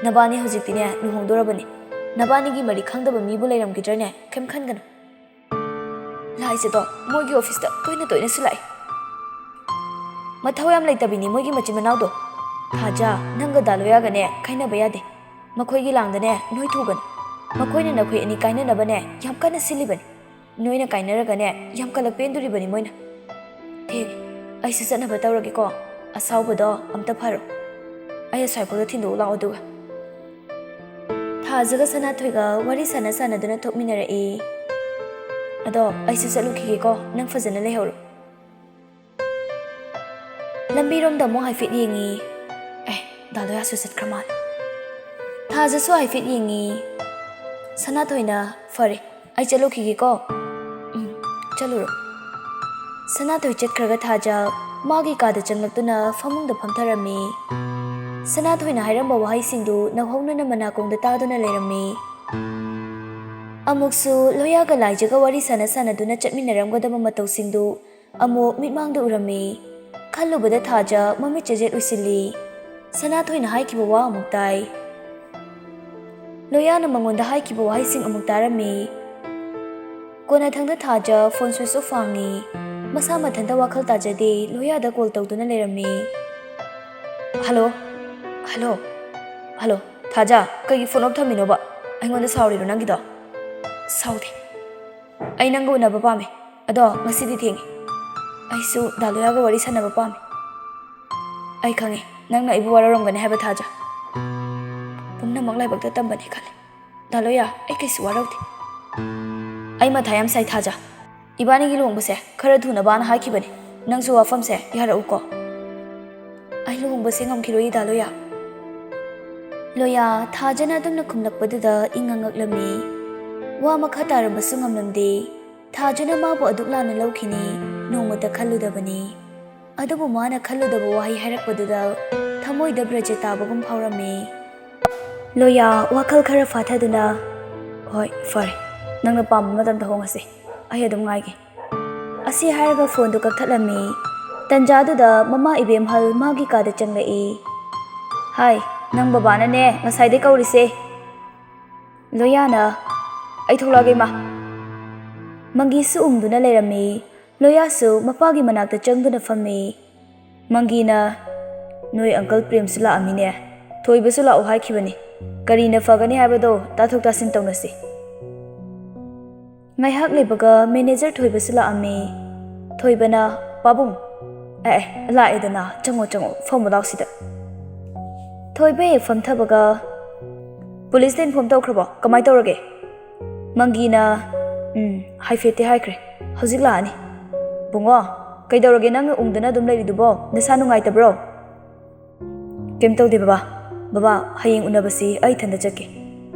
ꯅꯕꯥꯅꯤ ꯍꯧꯖꯤꯛꯇꯤꯅꯦ ꯂꯨꯍꯣꯡꯗꯣꯔꯕꯅꯤ꯫ ꯅꯕꯥꯅꯤꯒꯤ ꯃꯔꯤ ꯈꯪꯗꯕ ꯃꯤꯕꯨ ꯂꯩꯔꯝꯈꯤꯗ꯭ꯔꯅꯦ? ꯀꯩꯝ ꯈꯟꯒꯅꯨ꯫ ꯂꯥꯏꯖꯗꯣ ꯃꯣꯏꯒꯤ ꯑꯣꯐꯤꯁꯇ ꯇꯣꯏꯅ ꯇꯣꯏꯅꯁꯨ ꯂꯥꯛꯏ꯫ ꯃꯊꯧ ꯌꯥꯝ ꯂꯩꯇꯕꯤꯅꯤ ꯃꯣꯏꯒꯤ ꯃꯆꯤꯟ ꯃꯅꯥꯎꯗꯣ꯫ ꯊꯥꯖ, ꯅꯪꯒ ꯗꯥ ꯂꯣꯌꯥꯒꯅꯦ ꯈꯥꯏꯅꯕ ꯌꯥꯗꯦ꯫ ꯃꯈꯣꯏꯒꯤ ꯂꯥꯡꯗꯅꯦ ꯅꯣꯏ ꯊꯨꯒꯅꯨ꯫ ꯃꯈꯣꯏꯅ ꯅꯈꯣꯏ ꯑꯅꯤ ꯀꯥꯏꯅꯅꯕꯅꯦ ꯌꯥꯝ ꯀꯟꯅ ꯁꯤꯜꯂꯤꯕꯅꯤ꯫ ꯅꯣꯏꯅ ꯀꯥꯏꯅꯔꯒꯅꯦ ꯌꯥꯝ ꯀꯂꯛ ꯄꯦꯟꯗꯣꯔꯤꯕꯅꯤ ꯃꯣꯏꯅ꯫ ꯊꯦꯡꯉꯦ, ꯑꯩꯁꯨ ꯆꯠꯅꯕ ꯇꯧꯔꯒꯦꯀꯣ꯫ ꯑꯁꯥꯎꯕꯗꯣ ꯑꯝꯇ ꯐꯔꯣ꯫ ꯑꯩ ꯑꯁ꯭ꯋꯥꯏꯐꯥꯎꯗ ꯊꯤꯟꯗꯣꯛꯎ ꯂꯥꯛꯑꯣ ꯑꯗꯨꯒ꯫ ꯊꯥꯖꯒ ꯁꯅꯥꯊꯣꯏꯒ ꯋꯥꯔꯤ ꯁꯥꯟꯅ ꯁꯥꯟꯅꯗꯨꯅ ꯊꯣꯛꯃꯤꯟꯅꯔꯛꯏ꯫ ꯑꯗꯣ ꯑꯩꯁꯨ ꯆꯠꯂꯨꯈꯤꯒꯦꯀꯣ, ꯅꯪ ꯐꯖꯅ ꯂꯩꯍꯧꯔꯣ꯫ ꯂꯝꯕꯤꯔꯣꯝꯗ ꯑꯃꯨꯛ ꯍꯥꯏꯐꯦꯠ ꯌꯦꯡꯉꯤ꯫ ꯑꯦ, ꯗꯥ ꯂꯣꯌꯥꯁꯨ ꯆꯠꯈ꯭ꯔ ꯃꯥꯜꯂꯦ꯫ ꯊꯥꯖꯁꯨ ꯍꯥꯏꯐꯦꯠ ꯌꯦꯡꯉꯤ꯫ ꯁꯅꯥꯊꯣꯏꯅ, "ꯐꯔꯦ, ꯑꯩ ꯆꯠꯂꯨꯈꯤꯒꯦꯀꯣ꯫" "ꯎꯝ, ꯆꯠꯂꯨꯔꯣ꯫" ꯁꯅꯥꯊꯣꯏ ꯆꯠꯈ꯭ꯔꯒ ꯊꯥꯖ ꯃꯥꯒꯤ ꯀꯥꯗ ꯆꯪꯂꯛꯇꯨꯅ ꯐꯃꯨꯡꯗ ꯐꯝꯊꯔꯝꯃꯤ꯫ ꯁꯅꯥꯊꯣꯏꯅ ꯍꯥꯏꯔꯝꯕ ꯋꯥꯍꯩꯁꯤꯡꯗꯨ ꯅꯧꯍꯧꯅꯅ ꯃꯅꯥꯀꯣꯡꯗ ꯇꯥꯗꯨꯅ ꯂꯩꯔꯝꯃꯤ꯫ ꯑꯃꯨꯛꯁꯨ ꯂꯣꯌꯥꯒ ꯂꯥꯏꯖꯒ ꯋꯥꯔꯤ ꯁꯥꯟꯅ ꯁꯥꯟꯅꯗꯨꯅ ꯆꯠꯃꯤꯟꯅꯔꯝꯒꯗꯕ ꯃꯇꯧꯁꯤꯡꯗꯨ ꯑꯃꯨꯛ ꯃꯤꯠꯃꯥꯡꯗ ꯎꯔꯝꯃꯤ꯫ ꯈꯜꯂꯨꯕꯗ ꯊꯥꯖ ꯃꯃꯤꯠ ꯆꯦꯖꯦꯠ ꯎꯏꯁꯤꯜꯂꯤ꯫ ꯁꯅꯥꯊꯣꯏꯅ ꯍꯥꯏꯈꯤꯕ ꯋꯥ ꯑꯃꯨꯛ ꯇꯥꯏ꯫ ꯂꯣꯌꯥꯅ ꯃꯉꯣꯟꯗ ꯍꯥꯏꯈꯤꯕ ꯋꯥꯍꯩꯁꯤꯡ ꯑꯃꯨꯛ ꯇꯥꯔꯝꯃꯤ꯫ ꯀꯣꯟꯅꯊꯪꯗ ꯊꯥꯖ ꯐꯣꯟ ꯁ꯭ꯋꯤꯆ ꯑꯣꯐ ꯍꯥꯡꯉꯤ꯫ ꯃꯁꯥ ꯃꯊꯟꯇ ꯋꯥꯈꯜ ꯇꯥꯖꯗꯦ, ꯂꯣꯌꯥꯗ ꯀꯣꯜ ꯇꯧꯗꯨꯅ ꯂꯩꯔꯝꯃꯤ꯫ "ꯍꯜꯂꯣ, ꯍꯜꯂꯣ, ꯍꯜꯂꯣ, ꯊꯥꯖ, ꯀꯩꯒꯤ phone off ꯊꯝꯃꯤꯅꯣꯕ? ꯑꯩꯉꯣꯟꯗ ꯁꯥꯎꯔꯤꯔꯣ ꯅꯪꯒꯤꯗꯣ? ꯁꯥꯎꯗꯦ꯫ ꯑꯩ ꯅꯪꯒ ꯎꯅꯕ ꯄꯥꯝꯃꯦ꯫ ꯑꯗꯣ ꯉꯁꯤꯗꯤ ꯊꯦꯡꯉꯦ꯫ ꯑꯩꯁꯨ ꯗꯥ ꯂꯣꯌꯥꯒ ꯋꯥꯔꯤ ꯁꯥꯟꯅꯕ ꯄꯥꯝꯃꯦ꯫ ꯑꯩ ꯈꯪꯉꯦ, ꯅꯪꯅ ꯑꯩꯕꯨ ꯋꯥꯔꯧꯔꯝꯒꯅꯤ ꯍꯥꯏꯕ, ꯊꯥꯖ꯫ ꯄꯨꯝꯅꯃꯛ ꯂꯥꯏꯕꯛꯇ ꯇꯝꯕꯅꯦ ꯈꯜꯂꯦ꯫ ꯗꯥ ꯂꯣꯌꯥ, ꯑꯩ ꯀꯩꯁꯨ ꯋꯥꯔꯧꯗꯦ꯫ ꯑꯩ ꯃꯊꯥ ꯌꯥꯝ ꯁꯥꯏ, ꯊꯥꯖ꯫ ꯏꯕꯥꯅꯤꯒꯤ ꯂꯨꯍꯣꯡꯕꯁꯦ ꯈꯔ ꯊꯨꯅꯕꯅ ꯍꯥꯏꯈꯤꯕꯅꯦ꯫ ꯅꯪꯁꯨ ꯋꯥꯐꯝꯁꯦ ꯌꯥꯔꯛꯎꯀꯣ꯫ ꯑꯩ ꯂꯨꯍꯣꯡꯕꯁꯦ ꯉꯝꯈꯤꯔꯣꯏ, ꯗꯥ ꯂꯣꯌꯥ꯫ ꯂꯣꯌꯥ, ꯊꯥꯖꯅ ꯑꯗꯨꯝꯅ ꯈꯨꯝꯂꯛꯄꯗꯨꯗ ꯏꯪꯉ ꯉꯛꯂꯝꯃꯤ꯫ ꯋꯥ ꯃꯈꯥ ꯇꯥꯔꯝꯕꯁꯨ ꯉꯝꯂꯝꯗꯦ꯫ ꯊꯥꯖꯅ ꯃꯥꯕꯨ ꯑꯗꯨꯛ ꯂꯥꯟꯅ ꯂꯧꯈꯤꯅꯤ ꯅꯣꯡꯃꯇ ꯈꯜꯂꯨꯗꯕꯅꯤ꯫ ꯑꯗꯨꯕꯨ ꯃꯥꯅ ꯈꯜꯂꯨꯗꯕ ꯋꯥꯍꯩ ꯍꯥꯏꯔꯛꯄꯗꯨꯗ ꯊꯃꯣꯏꯗ ꯕ꯭ꯔꯦꯖꯦ ꯇꯥꯕꯒꯨꯝ ꯐꯥꯎꯔꯝꯃꯤ꯫ ꯂꯣꯌꯥ, ꯋꯥꯈꯜ ꯈꯔ ꯐꯥꯊꯗꯨꯅ, "ꯍꯣꯏ, ꯐꯔꯦ, ꯅꯪꯅ ꯄꯥꯝꯕ ꯃꯇꯝꯗ ꯍꯣꯡꯉꯁꯤ꯫ ꯑꯩ ꯑꯗꯨꯝ ꯉꯥꯏꯒꯦ"꯫ ꯑꯁꯤ ꯍꯥꯏꯔꯒ phoneꯗꯨ ꯀꯛꯊꯠꯂꯝꯃꯤ꯫ ꯇꯟꯖꯥꯗꯨꯗ ꯃꯃꯥ ꯏꯕꯦꯝꯍꯜ ꯃꯥꯒꯤ ꯀꯥꯗ ꯆꯪꯂꯛꯏ꯫ "ꯍꯥꯏ, ꯅꯪ ꯕꯕꯥꯅꯅꯦ ꯉꯁꯥꯏꯗꯩ ꯀꯧꯔꯤꯁꯦ"꯫ ꯂꯣꯌꯥꯅ, "ꯑꯩ ꯊꯣꯛꯂꯛꯑꯒꯦ, ꯏꯃꯥ"꯫ ꯃꯪꯒꯤꯁꯨ ꯎꯪꯗꯨꯅ ꯂꯩꯔꯝꯃꯤ꯫ ꯂꯣꯌꯥꯁꯨ ꯃꯄꯥꯒꯤ ꯃꯅꯥꯛꯇ ꯆꯪꯗꯨꯅ ꯐꯝꯃꯤ꯫ ꯃꯪꯒꯤꯅ, "ꯅꯣꯏ uncle ꯄ꯭ꯔꯦꯝꯁꯨ ꯂꯥꯛꯑꯝꯃꯤꯅꯦ꯫ ꯊꯣꯏꯕꯁꯨ ꯂꯥꯛꯑꯣ ꯍꯥꯏꯈꯤꯕꯅꯤ꯫ ꯀꯔꯤꯅ ꯐꯒꯅꯤ ꯍꯥꯏꯕꯗꯣ ꯇꯥꯊꯣꯛ ꯇꯥꯁꯤꯟ ꯇꯧꯅꯁꯤ"꯫ ꯉꯥꯏꯍꯥꯛ ꯂꯩꯕꯒ manager ꯊꯣꯏꯕꯁꯨ ꯂꯥꯛꯑꯝꯃꯤ꯫ ꯊꯣꯏꯕꯅ, "ꯄꯥꯕꯨꯡ"꯫ "ꯑꯦ, ꯑꯦ, ꯂꯥꯛꯑꯦꯗꯅ, ꯆꯪꯉꯣ, ꯆꯪꯉꯣ, ꯐꯝꯃꯨ ꯂꯥꯎ ꯁꯤꯗ"꯫ ꯊꯣꯏꯕ ꯍꯦꯛ ꯐꯝꯊꯕꯒ, "Policeꯇ inform ꯇꯧꯈ꯭ꯔꯕꯣ? ꯀꯃꯥꯏ ꯇꯧꯔꯒꯦ?" ꯃꯪꯒꯤꯅ, "ꯎꯝ, ꯍꯥꯏꯐꯦꯠꯇꯤ ꯍꯥꯏꯈ꯭ꯔꯦ꯫ ꯍꯧꯖꯤꯛ ꯂꯥꯛꯑꯅꯤ"꯫ "ꯕꯨꯡꯉꯣ, ꯀꯩꯗꯧꯔꯒꯦ ꯅꯪꯅ ꯎꯪꯗꯅ ꯑꯗꯨꯝ ꯂꯩꯔꯤꯗꯨꯕꯣ? ꯅꯁꯥ ꯅꯨꯡꯉꯥꯏꯇꯕ꯭ꯔꯣ?" "ꯀꯩꯝ ꯇꯧꯗꯦ ꯕꯕꯥ꯫ ꯕꯕꯥ, ꯍꯌꯦꯡ ꯎꯅꯕꯁꯤ ꯑꯩ ꯏꯊꯟꯗ ꯆꯠꯀꯦ"꯫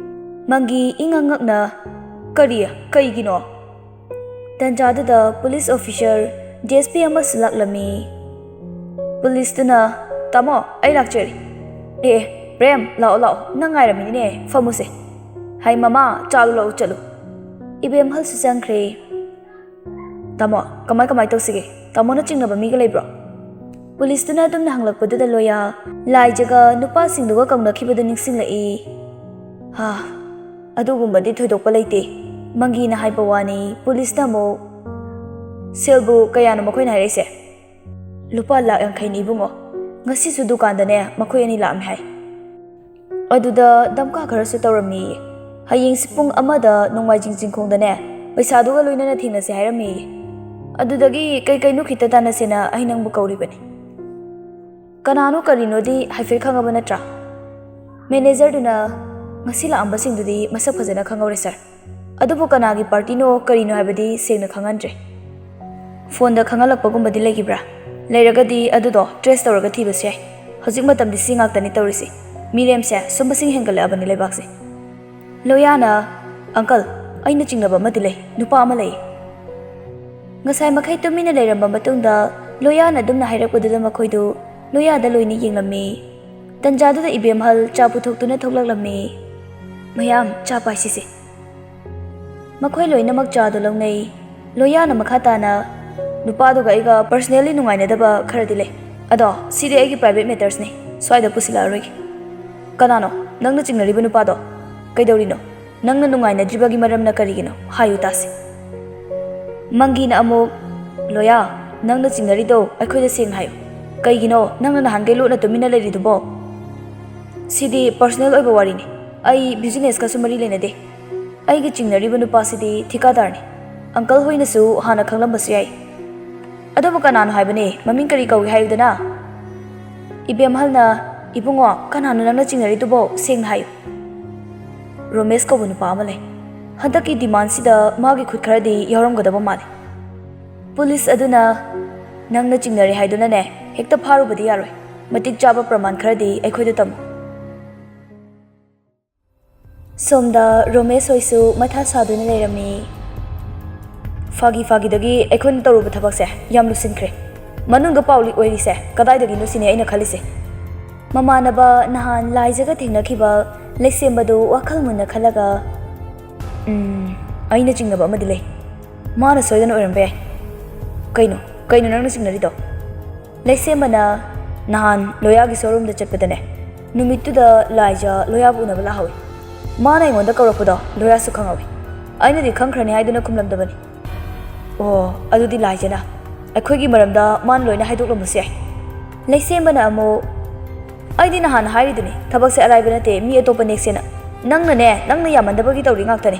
ꯃꯪꯒꯤ ꯏꯉꯛ ꯉꯛꯅ, "ꯀꯔꯤ? ꯀꯩꯒꯤꯅꯣ?" ꯇꯟꯖꯥꯗꯨꯗ police officer DSP ꯑꯃꯁꯨ ꯂꯥꯛꯂꯝꯃꯤ꯫ Policeꯇꯨꯅ, "ꯇꯥꯃꯣ, ꯑꯩ ꯂꯥꯛꯆꯔꯤ"꯫ "ꯑꯦ, ꯑꯦ, ꯄ꯭ꯔꯦꯝ, ꯂꯥꯛꯑꯣ, ꯂꯥꯛꯑꯣ, ꯅꯪ ꯉꯥꯏꯔꯝꯃꯤꯅꯤꯅꯦ, ꯐꯝꯃꯨꯁꯦ"꯫ "ꯍꯥꯏ ꯃꯃꯥ, ꯆꯥꯗꯨ ꯂꯥꯛꯑꯣ ꯆꯠꯂꯨ"꯫ ꯏꯕꯦꯝꯍꯜꯁꯨ ꯆꯪꯈ꯭ꯔꯦ꯫ "ꯇꯥꯃꯣ, ꯀꯃꯥꯏ ꯀꯃꯥꯏ ꯇꯧꯁꯤꯒꯦ? ꯇꯥꯃꯣꯅ ꯆꯤꯡꯅꯕ ꯃꯤꯒ ꯂꯩꯕ꯭ꯔꯣ?" Policeꯇꯨꯅ ꯑꯗꯨꯝꯅ ꯍꯪꯂꯛꯄꯗꯨꯗ ꯂꯣꯌꯥ ꯂꯥꯏꯖꯒ ꯅꯨꯄꯥꯁꯤꯡꯗꯨꯒ ꯀꯧꯅꯈꯤꯕꯗꯨ ꯅꯤꯡꯁꯤꯡꯂꯛꯏ꯫ "ꯍꯥ, ꯑꯗꯨꯒꯨꯝꯕꯗꯤ ꯊꯣꯏꯗꯣꯛꯄ ꯂꯩꯇꯦ"꯫ ꯃꯪꯒꯤꯅ ꯍꯥꯏꯕ ꯋꯥꯅꯤ꯫ Policeꯅ ꯑꯃꯨꯛ, "ꯁꯦꯜꯕꯨ ꯀꯌꯥꯅꯣ ꯃꯈꯣꯏꯅ ꯍꯥꯏꯔꯛꯏꯁꯦ?" "ꯂꯨꯄꯥ ꯂꯥꯛ ꯌꯥꯡꯈꯩꯅꯤ ꯏꯕꯨꯡꯉꯣ꯫ ꯉꯁꯤꯁꯨ ꯗꯨꯀꯥꯟꯗꯅꯦ ꯃꯈꯣꯏ ꯑꯅꯤ ꯂꯥꯛꯑꯝꯃꯦ ꯍꯥꯏ"꯫ ꯑꯗꯨꯗ ꯗꯝꯀꯥ ꯈꯔꯁꯨ ꯇꯧꯔꯝꯃꯤꯌꯦ꯫ "ꯍꯌꯦꯡꯁꯤ ꯄꯨꯡ ꯑꯃꯗ ꯅꯣꯡꯃꯥꯏꯖꯤꯡ ꯆꯤꯡꯈꯣꯡꯗꯅꯦ, ꯄꯩꯁꯥꯗꯨꯒ ꯂꯣꯏꯅꯅ ꯊꯦꯡꯅꯁꯦ" ꯍꯥꯏꯔꯝꯃꯤꯌꯦ꯫ ꯑꯗꯨꯗꯒꯤ "ꯀꯩ ꯀꯩꯅꯣ ꯈꯤꯇ ꯇꯥꯟꯅꯁꯦꯅ ꯑꯩ ꯅꯪꯕꯨ ꯀꯧꯔꯤꯕꯅꯤ꯫ ꯀꯅꯥꯅꯣ ꯀꯔꯤꯅꯣꯗꯤ ꯍꯥꯏꯐꯦꯠ ꯈꯪꯉꯕ ꯅꯠꯇ꯭ꯔꯥ?" ꯃꯦꯅꯦꯖꯔꯗꯨꯅ, "ꯉꯁꯤ ꯂꯥꯛꯑꯝꯕꯁꯤꯡꯗꯨꯗꯤ ꯃꯁꯛ ꯐꯖꯅ ꯈꯪꯍꯧꯔꯦ ꯁꯥꯔ꯫ ꯑꯗꯨꯕꯨ ꯀꯅꯥꯒꯤ ꯄꯥꯔꯇꯤꯅꯣ ꯀꯔꯤꯅꯣ ꯍꯥꯏꯕꯗꯤ ꯁꯦꯡꯅ ꯈꯪꯍꯟꯗ꯭ꯔꯦ꯫ ꯐꯣꯟꯗ ꯈꯪꯍꯜꯂꯛꯄꯒꯨꯝꯕꯗꯤ ꯂꯩꯈꯤꯕ꯭ꯔꯥ? ꯂꯩꯔꯒꯗꯤ ꯑꯗꯨꯗꯣ ꯇ꯭ꯔꯦꯁ ꯇꯧꯔꯒ ꯊꯤꯕꯁꯨ ꯌꯥꯏ꯫ ꯍꯧꯖꯤꯛ ꯃꯇꯝꯗꯤ ꯁꯤ ꯉꯥꯛꯇꯅꯤ ꯇꯧꯔꯤꯁꯤ꯫ ꯃꯤꯔꯦꯝꯁꯦ ꯁꯨꯝ ꯃꯁꯤꯡ ꯍꯦꯟꯒꯠꯂꯛꯑꯕꯅꯤ ꯂꯩꯕꯥꯛꯁꯦ꯫" ꯂꯣꯌꯥꯅ, "ꯑꯪꯀꯜ, ꯑꯩꯅ ꯆꯤꯡꯅꯕ ꯑꯃꯗꯤ ꯂꯩ꯫ ꯅꯨꯄꯥ ꯑꯃ ꯂꯩ꯫" ꯉꯁꯥꯏ ꯃꯈꯩ ꯇꯨꯃꯤꯟꯅ ꯂꯩꯔꯝꯕ ꯃꯇꯨꯡꯗ ꯂꯣꯌꯥꯅ ꯑꯗꯨꯝꯅ ꯍꯥꯏꯔꯛꯄꯗꯨꯗ ꯃꯈꯣꯏꯗꯨ ꯂꯣꯌꯥꯗ ꯂꯣꯏꯅ ꯌꯦꯡꯂꯝꯃꯤ꯫ ꯇꯟꯖꯥꯗꯨꯗ ꯏꯕꯦꯝꯍꯜ ꯆꯥ ꯄꯨꯊꯣꯛꯇꯨꯅ ꯊꯣꯛꯂꯛꯂꯝꯃꯤ꯫ "ꯃꯌꯥꯝ, ꯆꯥ ꯄꯥꯏꯁꯤꯁꯦ꯫" ꯃꯈꯣꯏ ꯂꯣꯏꯅꯃꯛ ꯆꯥꯗꯣ ꯂꯧꯅꯩ꯫ ꯂꯣꯌꯥꯅ ꯃꯈꯥ ꯇꯥꯅ, "ꯅꯨꯄꯥꯗꯨꯒ ꯑꯩꯒ ꯄꯔꯁꯅꯦꯜꯂꯤ ꯅꯨꯡꯉꯥꯏꯅꯗꯕ ꯈꯔꯗꯤ ꯂꯩ꯫ ꯑꯗꯣ ꯁꯤꯗꯤ ꯑꯩꯒꯤ ꯄ꯭ꯔꯥꯏꯚꯦꯠ ꯃꯦꯇꯔꯁꯅꯤ, ꯁ꯭ꯋꯥꯏꯗ ꯄꯨꯁꯤꯜꯂꯛꯑꯔꯣꯏꯒꯦ꯫ ꯀꯅꯥꯅꯣ ꯅꯪꯅ ꯆꯤꯡꯅꯔꯤꯕ ꯅꯨꯄꯥꯗꯣ? ꯀꯩꯗꯧꯔꯤꯅꯣ? ꯅꯪꯅ ꯅꯨꯡꯉꯥꯏꯅꯗ꯭ꯔꯤꯕꯒꯤ ꯃꯔꯝꯅ ꯀꯔꯤꯒꯤꯅꯣ? ꯍꯥꯏꯌꯨ ꯇꯥꯁꯤ꯫" ꯃꯪꯒꯤꯅ ꯑꯃꯨꯛ, "ꯂꯣꯌꯥ, ꯅꯪꯅ ꯆꯤꯡꯅꯔꯤꯗꯣ ꯑꯩꯈꯣꯏꯗ ꯁꯦꯡꯅ ꯍꯥꯏꯌꯨ꯫ ꯀꯩꯒꯤꯅꯣ ꯅꯪꯅ ꯅꯍꯥꯟꯈꯩ ꯂꯣꯠꯅ ꯇꯨꯃꯤꯟꯅ ꯂꯩꯔꯤꯗꯨꯕꯣ? ꯁꯤꯗꯤ ꯄꯔꯁꯅꯦꯜ ꯑꯣꯏꯕ ꯋꯥꯔꯤꯅꯤ꯫ ꯑꯩ ꯕꯤꯖꯤꯅꯦꯁꯀꯁꯨ ꯃꯔꯤ ꯂꯩꯅꯗꯦ꯫ ꯑꯩꯒꯤ ꯆꯤꯡꯅꯔꯤꯕ ꯅꯨꯄꯥꯁꯤꯗꯤ ꯊꯤꯀꯥꯗꯥꯔꯅꯤ꯫ ꯑꯪꯀꯜ ꯍꯣꯏꯅꯁꯨ ꯍꯥꯟꯅ ꯈꯪꯂꯝꯕꯁꯨ ꯌꯥꯏ꯫" "ꯑꯗꯨꯕꯨ ꯀꯅꯥꯅꯣ ꯍꯥꯏꯕꯅꯦ? ꯃꯃꯤꯡ ꯀꯔꯤ ꯀꯧꯏ ꯍꯥꯏꯌꯨꯗꯅ?" ꯏꯕꯦꯝꯍꯜꯅ, "ꯏꯕꯨꯡꯉꯣ, ꯀꯅꯥꯅꯣ ꯅꯪꯅ ꯆꯤꯡꯅꯔꯤꯗꯨꯕꯣ? ꯁꯦꯡꯅ ꯍꯥꯏꯌꯨ꯫" "ꯔꯣꯃꯦꯁ ꯀꯧꯕ ꯅꯨꯄꯥ ꯑꯃ ꯂꯩ꯫ ꯍꯟꯗꯛꯀꯤ ꯗꯤꯃꯥꯟꯁꯤꯗ ꯃꯥꯒꯤ ꯈꯨꯠ ꯈꯔꯗꯤ ꯌꯥꯎꯔꯝꯒꯗꯕ ꯃꯥꯜꯂꯤ꯫" ꯄꯨꯂꯤꯁ ꯑꯗꯨꯅ, "ꯅꯪꯅ ꯆꯤꯡꯅꯔꯦ ꯍꯥꯏꯗꯨꯅꯅꯦ ꯍꯦꯛꯇ ꯐꯥꯔꯨꯕꯗꯤ ꯌꯥꯔꯣꯏ꯫ ꯃꯇꯤꯛ ꯆꯥꯕ ꯄ꯭ꯔꯃꯥꯟ ꯈꯔꯗꯤ ꯑꯩꯈꯣꯏꯗ ꯇꯝꯃꯨ꯫" ꯁꯣꯝꯗ ꯔꯣꯃꯦꯁ ꯍꯣꯏꯁꯨ ꯃꯊꯥ ꯁꯥꯗꯨꯅ ꯂꯩꯔꯝꯃꯤ꯫ ꯐꯥꯒꯤ ꯐꯥꯒꯤꯗꯒꯤ ꯑꯩꯈꯣꯏꯅ ꯇꯧꯔꯨꯕ ꯊꯕꯛꯁꯦ ꯌꯥꯝ ꯂꯨꯁꯤꯟꯈ꯭ꯔꯦ꯫ ꯃꯅꯨꯡꯗ ꯄꯥꯎ ꯂꯤꯛ ꯑꯣꯏꯔꯤꯁꯦ ꯀꯗꯥꯏꯗꯒꯤꯅꯣ ꯁꯤꯅꯦ ꯑꯩꯅ ꯈꯜꯂꯤꯁꯦ꯫ ꯃꯃꯥꯟꯅꯕ ꯅꯍꯥꯟ ꯂꯥꯏꯖꯒ ꯊꯦꯡꯅꯈꯤꯕ ꯂꯩꯁꯦꯝꯕꯗꯨ ꯋꯥꯈꯜ ꯃꯨꯟꯅ ꯈꯜꯂꯒ, "ꯎꯝ, ꯑꯩꯅ ꯆꯤꯡꯅꯕ ꯑꯃꯗꯤ ꯂꯩ꯫ ꯃꯥꯅ ꯁꯣꯏꯗꯅ ꯑꯣꯏꯔꯝꯕ ꯌꯥꯏ꯫" "ꯀꯩꯅꯣ? ꯀꯩꯅꯣ ꯅꯪꯅ ꯆꯤꯡꯅꯔꯤꯗꯣ?" ꯂꯩꯁꯦꯝꯕꯅ, "ꯅꯍꯥꯟ ꯂꯣꯌꯥꯒꯤ ꯁꯣꯔꯨꯝꯗ ꯆꯠꯄꯗꯅꯦ, ꯅꯨꯃꯤꯠꯇꯨꯗ ꯂꯥꯏꯖ ꯂꯣꯌꯥꯕꯨ ꯎꯅꯕ ꯂꯥꯛꯍꯧꯏ꯫ ꯃꯥꯅ ꯑꯩꯉꯣꯟꯗ ꯀꯧꯔꯛꯄꯗꯣ ꯂꯣꯌꯥꯁꯨ ꯈꯪꯍꯧꯏ꯫ ꯑꯩꯅꯗꯤ ꯈꯪꯈ꯭ꯔꯅꯤ ꯍꯥꯏꯗꯨꯅ ꯈꯨꯝꯂꯝꯗꯕꯅꯤ꯫" "ꯑꯣ, ꯑꯗꯨꯗꯤ ꯂꯥꯏꯖꯅ ꯑꯩꯈꯣꯏꯒꯤ ꯃꯔꯝꯗ ꯃꯥꯅ ꯂꯣꯏꯅ ꯍꯥꯏꯗꯣꯛꯂꯝꯕꯁꯨ ꯌꯥꯏ꯫" ꯂꯩꯁꯦꯝꯕꯅ ꯑꯃꯨꯛ, ꯑꯩꯗꯤ ꯅꯍꯥꯟ ꯍꯥꯏꯔꯤꯗꯨꯅꯤ, ꯊꯕꯛꯁꯦ ꯑꯔꯥꯏꯕ ꯅꯠꯇꯦ, ꯃꯤ ꯑꯇꯣꯞꯄ ꯅꯦꯛꯁꯦꯅ꯫ ꯅꯪꯅꯅꯦ, ꯅꯪꯅ ꯌꯥꯝꯃꯟꯗꯕꯒꯤ ꯇꯧꯔꯤ ꯉꯥꯛꯇꯅꯤ꯫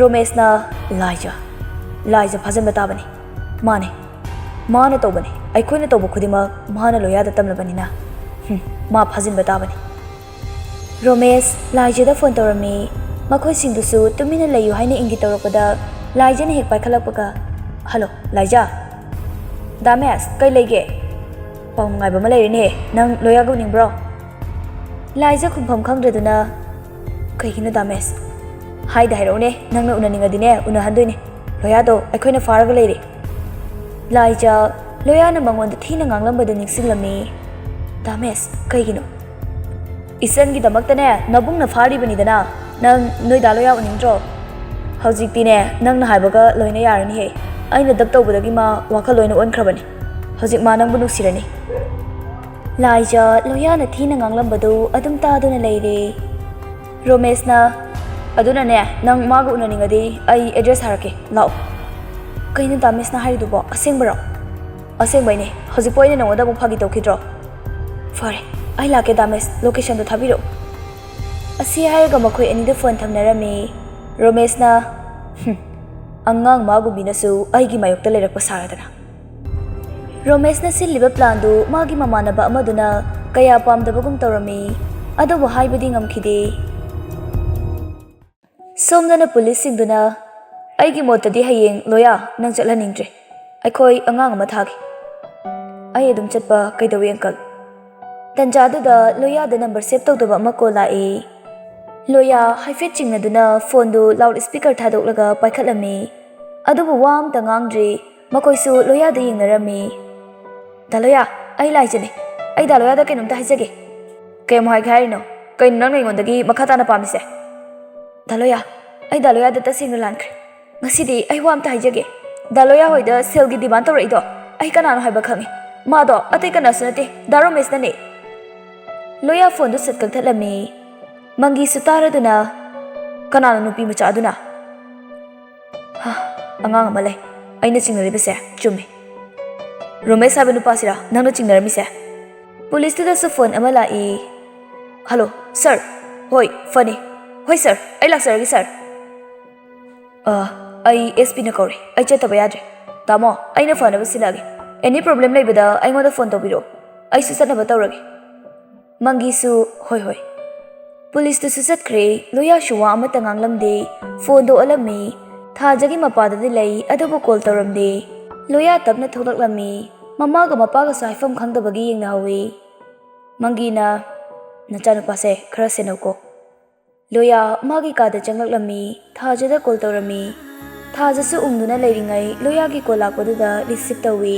ꯔꯣꯃꯦꯁꯅ, "ꯂꯥꯏꯖ, ꯂꯥꯏꯖ ꯐꯥꯖꯤꯟꯕ ꯇꯥꯕꯅꯤ꯫ ꯃꯥꯅꯦ, ꯃꯥꯅ ꯇꯧꯕꯅꯤ꯫ ꯑꯩꯈꯣꯏꯅ ꯇꯧꯕ ꯈꯨꯗꯤꯡꯃꯛ ꯃꯥꯅ ꯂꯣꯌꯥꯗ ꯇꯝꯂꯕꯅꯤꯅ, ꯍꯨꯝ, ꯃꯥ ꯐꯥꯖꯤꯟꯕ ꯇꯥꯕꯅꯤ꯫" ꯔꯣꯃꯦꯁ ꯂꯥꯏꯖꯗ ꯐꯣꯟ ꯇꯧꯔꯝꯃꯤ꯫ ꯃꯈꯣꯏꯁꯤꯡꯗꯨꯁꯨ ꯇꯨꯃꯤꯟꯅ ꯂꯩꯌꯨ ꯍꯥꯏꯅ ꯏꯪꯒꯤꯠ ꯇꯧꯔꯛꯄꯗ ꯂꯥꯏꯖꯅ ꯍꯦꯛ ꯄꯥꯏꯈꯠꯂꯛꯄꯒ, "ꯍꯜꯂꯣ, ꯂꯥꯏꯖ꯫ ꯗꯥꯃꯦꯁ, ꯀꯩ ꯂꯩꯒꯦ? ꯄꯥꯎ ꯅꯨꯡꯉꯥꯏꯕ ꯑꯃ ꯂꯩꯔꯦꯅꯦ꯫ ꯅꯪ ꯂꯣꯌꯥꯒ ꯎꯅꯤꯡꯕ꯭ꯔꯣ?" ꯂꯥꯏꯖ ꯈꯨꯝꯐꯝ ꯈꯪꯗ꯭ꯔꯗꯨꯅ, "ꯀꯩꯒꯤꯅꯣ ꯗꯥꯃꯦꯁ? ꯍꯥꯏꯗ ꯍꯥꯏꯔꯛꯎꯅꯦ, ꯅꯪꯅ ꯎꯅꯅꯤꯡꯉꯗꯤꯅꯦ, ꯎꯅꯍꯟꯗꯣꯏꯅꯦ꯫ ꯂꯣꯌꯥꯗꯣ ꯑꯩꯈꯣꯏꯅ ꯐꯥꯔꯒ ꯂꯩꯔꯦ꯫" ꯂꯥꯏꯖ ꯂꯣꯌꯥꯅ ꯃꯉꯣꯟꯗ ꯊꯤꯅ ꯉꯥꯡꯂꯝꯕꯗꯨ ꯅꯤꯡꯁꯤꯡꯂꯝꯃꯤ꯫ "ꯗꯥꯃꯦꯁ, ꯀꯩꯒꯤꯅꯣ?" "ꯏꯆꯟꯒꯤꯗꯃꯛꯇꯅꯦ, ꯅꯕꯨꯡꯅ ꯐꯥꯔꯤꯕꯅꯤꯗꯅ꯫ ꯅꯪ ꯅꯣꯏ ꯗꯥ ꯂꯣꯌꯥ ꯎꯅꯤꯡꯗ꯭ꯔꯣ? ꯍꯧꯖꯤꯛꯇꯤꯅꯦ, ꯅꯪꯅ ꯍꯥꯏꯕꯒ ꯂꯣꯏꯅ ꯌꯥꯔꯅꯤꯍꯦ꯫ ꯑꯩꯅ ꯗꯞ ꯇꯧꯕꯗꯒꯤ ꯃꯥ ꯋꯥꯈꯜ ꯂꯣꯏꯅ ꯑꯣꯟꯈ꯭ꯔꯕꯅꯤ꯫ ꯍꯧꯖꯤꯛ ꯃꯥ ꯅꯪꯕꯨ ꯅꯨꯡꯁꯤꯔꯅꯤ꯫" ꯂꯥꯏꯖ ꯂꯣꯌꯥꯅ ꯊꯤꯅ ꯉꯥꯡꯂꯝꯕꯗꯨ ꯑꯗꯨꯝ ꯇꯥꯗꯨꯅ ꯂꯩꯔꯦ꯫ ꯔꯣꯃꯦꯁꯅ, "ꯑꯗꯨꯅꯅꯦ, ꯅꯪ ꯃꯥꯒ ꯎꯅꯅꯤꯡꯉꯗꯤ ꯑꯩ ꯑꯦꯗ꯭ꯔꯦꯁ ꯊꯥꯔꯛꯀꯦ, ꯂꯥꯛꯑꯣ꯫" "ꯀꯩꯅꯣ ꯗꯥꯃꯦꯁꯅ ꯍꯥꯏꯔꯤꯗꯨꯕꯣ? ꯑꯁꯦꯡꯕꯔꯣ?" "ꯑꯁꯦꯡꯕꯩꯅꯦ꯫ ꯍꯧꯖꯤꯛꯄꯨ ꯑꯩꯅ ꯅꯉꯣꯟꯗ ꯑꯃꯨꯛ ꯐꯥꯒꯤ ꯇꯧꯈꯤꯗ꯭ꯔꯣ?" "ꯐꯔꯦ, ꯑꯩ ꯂꯥꯛꯀꯦ ꯗꯥꯃꯦꯁ, ꯂꯣꯀꯦꯁꯟꯗꯣ ꯊꯥꯕꯤꯔꯛꯎ꯫" ꯑꯁꯤ ꯍꯥꯏꯔꯒ ꯃꯈꯣꯏ ꯑꯅꯤꯗꯨ ꯐꯣꯟ ꯊꯝꯅꯔꯝꯃꯤ꯫ ꯔꯣꯃꯦꯁꯅ, "ꯍꯨꯝ, ꯑꯉꯥꯡ ꯃꯥꯒꯨꯝꯕꯤꯅꯁꯨ ꯑꯩꯒꯤ ꯃꯥꯌꯣꯛꯇ ꯂꯩꯔꯛꯄ ꯁꯥꯔꯗꯅ꯫" ꯔꯣꯃꯦꯁꯅ ꯁꯤꯜꯂꯤꯕ ꯄ꯭ꯂꯥꯟꯗꯨ ꯃꯥꯒꯤ ꯃꯃꯥꯟꯅꯕ ꯑꯃꯗꯨꯅ ꯀꯌꯥ ꯄꯥꯝꯗꯕꯒꯨꯝ ꯇꯧꯔꯝꯃꯤ, ꯑꯗꯨꯕꯨ ꯍꯥꯏꯕꯗꯤ ꯉꯝꯈꯤꯗꯦ꯫ ꯁꯣꯝꯗꯅ ꯄꯨꯂꯤꯁꯁꯤꯡꯗꯨꯅ, "ꯑꯩꯒꯤ ꯃꯣꯠꯇꯗꯤ ꯍꯌꯦꯡ ꯂꯣꯌꯥ ꯅꯪ ꯆꯠꯍꯟꯅꯤꯡꯗ꯭ꯔꯦ꯫ ꯑꯩꯈꯣꯏ ꯑꯉꯥꯡ ꯑꯃ ꯊꯥꯒꯦ꯫" "ꯑꯩ ꯑꯗꯨꯝ ꯆꯠꯄ ꯀꯩꯗꯧꯏ, ꯑꯪꯀꯜ?" ꯇꯟꯖꯥꯗꯨꯗ ꯂꯣꯌꯥꯗ ꯅꯝꯕꯔ ꯁꯦꯚ ꯇꯧꯗꯕ ꯑꯃ ꯀꯣꯜ ꯂꯥꯛꯏ꯫ ꯂꯣꯌꯥ ꯍꯥꯏꯐꯦꯠ ꯆꯤꯡꯅꯗꯨꯅ ꯐꯣꯟꯗꯨ ꯂꯥꯎꯗ ꯁ꯭ꯄꯤꯀꯔ ꯊꯥꯗꯣꯛꯂꯒ ꯄꯥꯏꯈꯠꯂꯝꯃꯤ꯫ ꯑꯗꯨꯕꯨ ꯋꯥ ꯑꯝꯇ ꯉꯥꯡꯗ꯭ꯔꯤ꯫ ꯃꯈꯣꯏꯁꯨ ꯂꯣꯌꯥꯗ ꯌꯦꯡꯅꯔꯝꯃꯤ꯫ "ꯗꯥ ꯂꯣꯌꯥ, ꯑꯩ ꯂꯥꯏꯖꯅꯦ꯫ ꯑꯩ ꯗꯥ ꯂꯣꯌꯥꯗ ꯀꯩꯅꯣꯝꯇ ꯍꯥꯏꯖꯒꯦ꯫" "ꯀꯩ ꯑꯃꯨꯛ ꯍꯥꯏꯒꯦ ꯍꯥꯏꯔꯤꯅꯣ? ꯀꯩꯅꯣ ꯅꯪꯅ ꯑꯩꯉꯣꯟꯗꯒꯤ ꯃꯈꯥ ꯇꯥꯅ ꯄꯥꯝꯃꯤꯁꯦ?" "ꯗꯥ ꯂꯣꯌꯥ, ꯑꯩ ꯗꯥ ꯂꯣꯌꯥꯗ ꯇꯁꯦꯡꯅ ꯂꯥꯟꯈ꯭ꯔꯦ꯫ ꯉꯁꯤꯗꯤ ꯑꯩ ꯋꯥ ꯑꯝꯇ ꯍꯥꯏꯖꯒꯦ꯫ ꯗꯥ ꯂꯣꯌꯥ ꯍꯣꯏꯗ ꯁꯦꯜꯒꯤ ꯗꯤꯃꯥꯟ ꯇꯧꯔꯛꯏꯗꯣ ꯑꯩ ꯀꯅꯥꯅꯣ ꯍꯥꯏꯕ ꯈꯪꯉꯤ꯫ ꯃꯥꯗꯣ ꯑꯇꯩ ꯀꯅꯥꯁꯨ ꯅꯠꯇꯦ, ꯗꯥ ꯔꯣꯃꯦꯁꯅꯅꯦ꯫" ꯂꯣꯌꯥ ꯐꯣꯟꯗꯨ ꯁꯠ ꯀꯛꯊꯠꯂꯝꯃꯤ꯫ ꯃꯪꯒꯤꯁꯨ ꯇꯥꯔꯗꯨꯅ, "ꯀꯅꯥꯅꯣ ꯅꯨꯄꯤ ꯃꯆꯥ ꯑꯗꯨꯅ?" "ꯍꯥ, ꯑꯉꯥꯡ ꯑꯃ ꯂꯩ꯫ ꯑꯩꯅ ꯆꯤꯡꯅꯔꯤꯕꯁꯦ ꯆꯨꯝꯃꯤ꯫ ꯔꯣꯃꯦꯁ ꯍꯥꯏꯕ ꯅꯨꯄꯥꯁꯤꯔ ꯅꯪꯅ ꯆꯤꯡꯅꯔꯝꯃꯤꯁꯦ?" ꯄꯨꯂꯤꯁꯇꯨꯗꯁꯨ ꯐꯣꯟ ꯑꯃ ꯂꯥꯛꯏ꯫ "ꯍꯜꯂꯣ, ꯁꯥꯔ꯫ ꯍꯣꯏ, ꯐꯅꯤ꯫ ꯍꯣꯏ, ꯁꯥꯔ, ꯑꯩ ꯂꯥꯛꯆꯔꯒꯦ, ꯁꯥꯔ꯫ ꯑ, ꯑꯩ ꯑꯦꯁ ꯄꯤꯅ ꯀꯧꯔꯦ꯫ ꯑꯩ ꯆꯠꯇꯕ ꯌꯥꯗ꯭ꯔꯦ꯫ ꯇꯥꯃꯣ, ꯑꯩꯅ ꯐꯅꯕ ꯁꯤꯜꯂꯛꯑꯒꯦ꯫ ꯑꯦꯅꯤ ꯄ꯭ꯔꯣꯕ꯭ꯂꯦꯝ ꯂꯩꯕꯗ ꯑꯩꯉꯣꯟꯗ ꯐꯣꯟ ꯇꯧꯕꯤꯔꯛꯑꯣ꯫ ꯑꯩꯁꯨ ꯆꯠꯅꯕ ꯇꯧꯔꯒꯦ꯫" ꯃꯪꯒꯤꯁꯨ "ꯍꯣꯏ, ꯍꯣꯏ꯫" ꯄꯨꯂꯤꯁꯇꯨꯁꯨ ꯆꯠꯈ꯭ꯔꯦ꯫ ꯂꯣꯌꯥꯁꯨ ꯋꯥ ꯑꯃꯠꯇ ꯉꯥꯡꯂꯝꯗꯦ꯫ ꯐꯣꯟꯗꯣ ꯑꯣꯠꯂꯝꯃꯤ꯫ ꯊꯥꯖꯒꯤ ꯃꯄꯥꯗꯗꯤ ꯂꯩ, ꯑꯗꯨꯕꯨ ꯀꯣꯜ ꯇꯧꯔꯝꯗꯦ꯫ ꯂꯣꯌꯥ ꯇꯞꯅ ꯊꯣꯛꯂꯛꯂꯝꯃꯤ꯫ ꯃꯃꯥꯒ ꯃꯄꯥꯒꯁꯨ ꯍꯥꯏꯐꯝ ꯈꯪꯗꯕꯒꯤ ꯌꯦꯡꯅꯍꯧꯋꯤ꯫ ꯃꯪꯒꯤꯅ, "ꯅꯆꯥꯅꯨꯄꯥꯁꯦ ꯈꯔ ꯁꯦꯟꯅꯧꯀꯣ꯫" ꯂꯣꯌꯥ ꯃꯥꯒꯤ ꯀꯥꯗ ꯆꯪꯂꯛꯂꯝꯃꯤ꯫ ꯊꯥꯖꯗ ꯀꯣꯜ ꯇꯧꯔꯝꯃꯤ꯫ ꯊꯥꯖꯁꯨ ꯎꯪꯗꯨꯅ ꯂꯩꯔꯤꯉꯩ ꯂꯣꯌꯥꯒꯤ ꯀꯣꯜ ꯂꯥꯛꯄꯗꯨꯗ ꯔꯤꯁꯤꯞ ꯇꯧꯏ꯫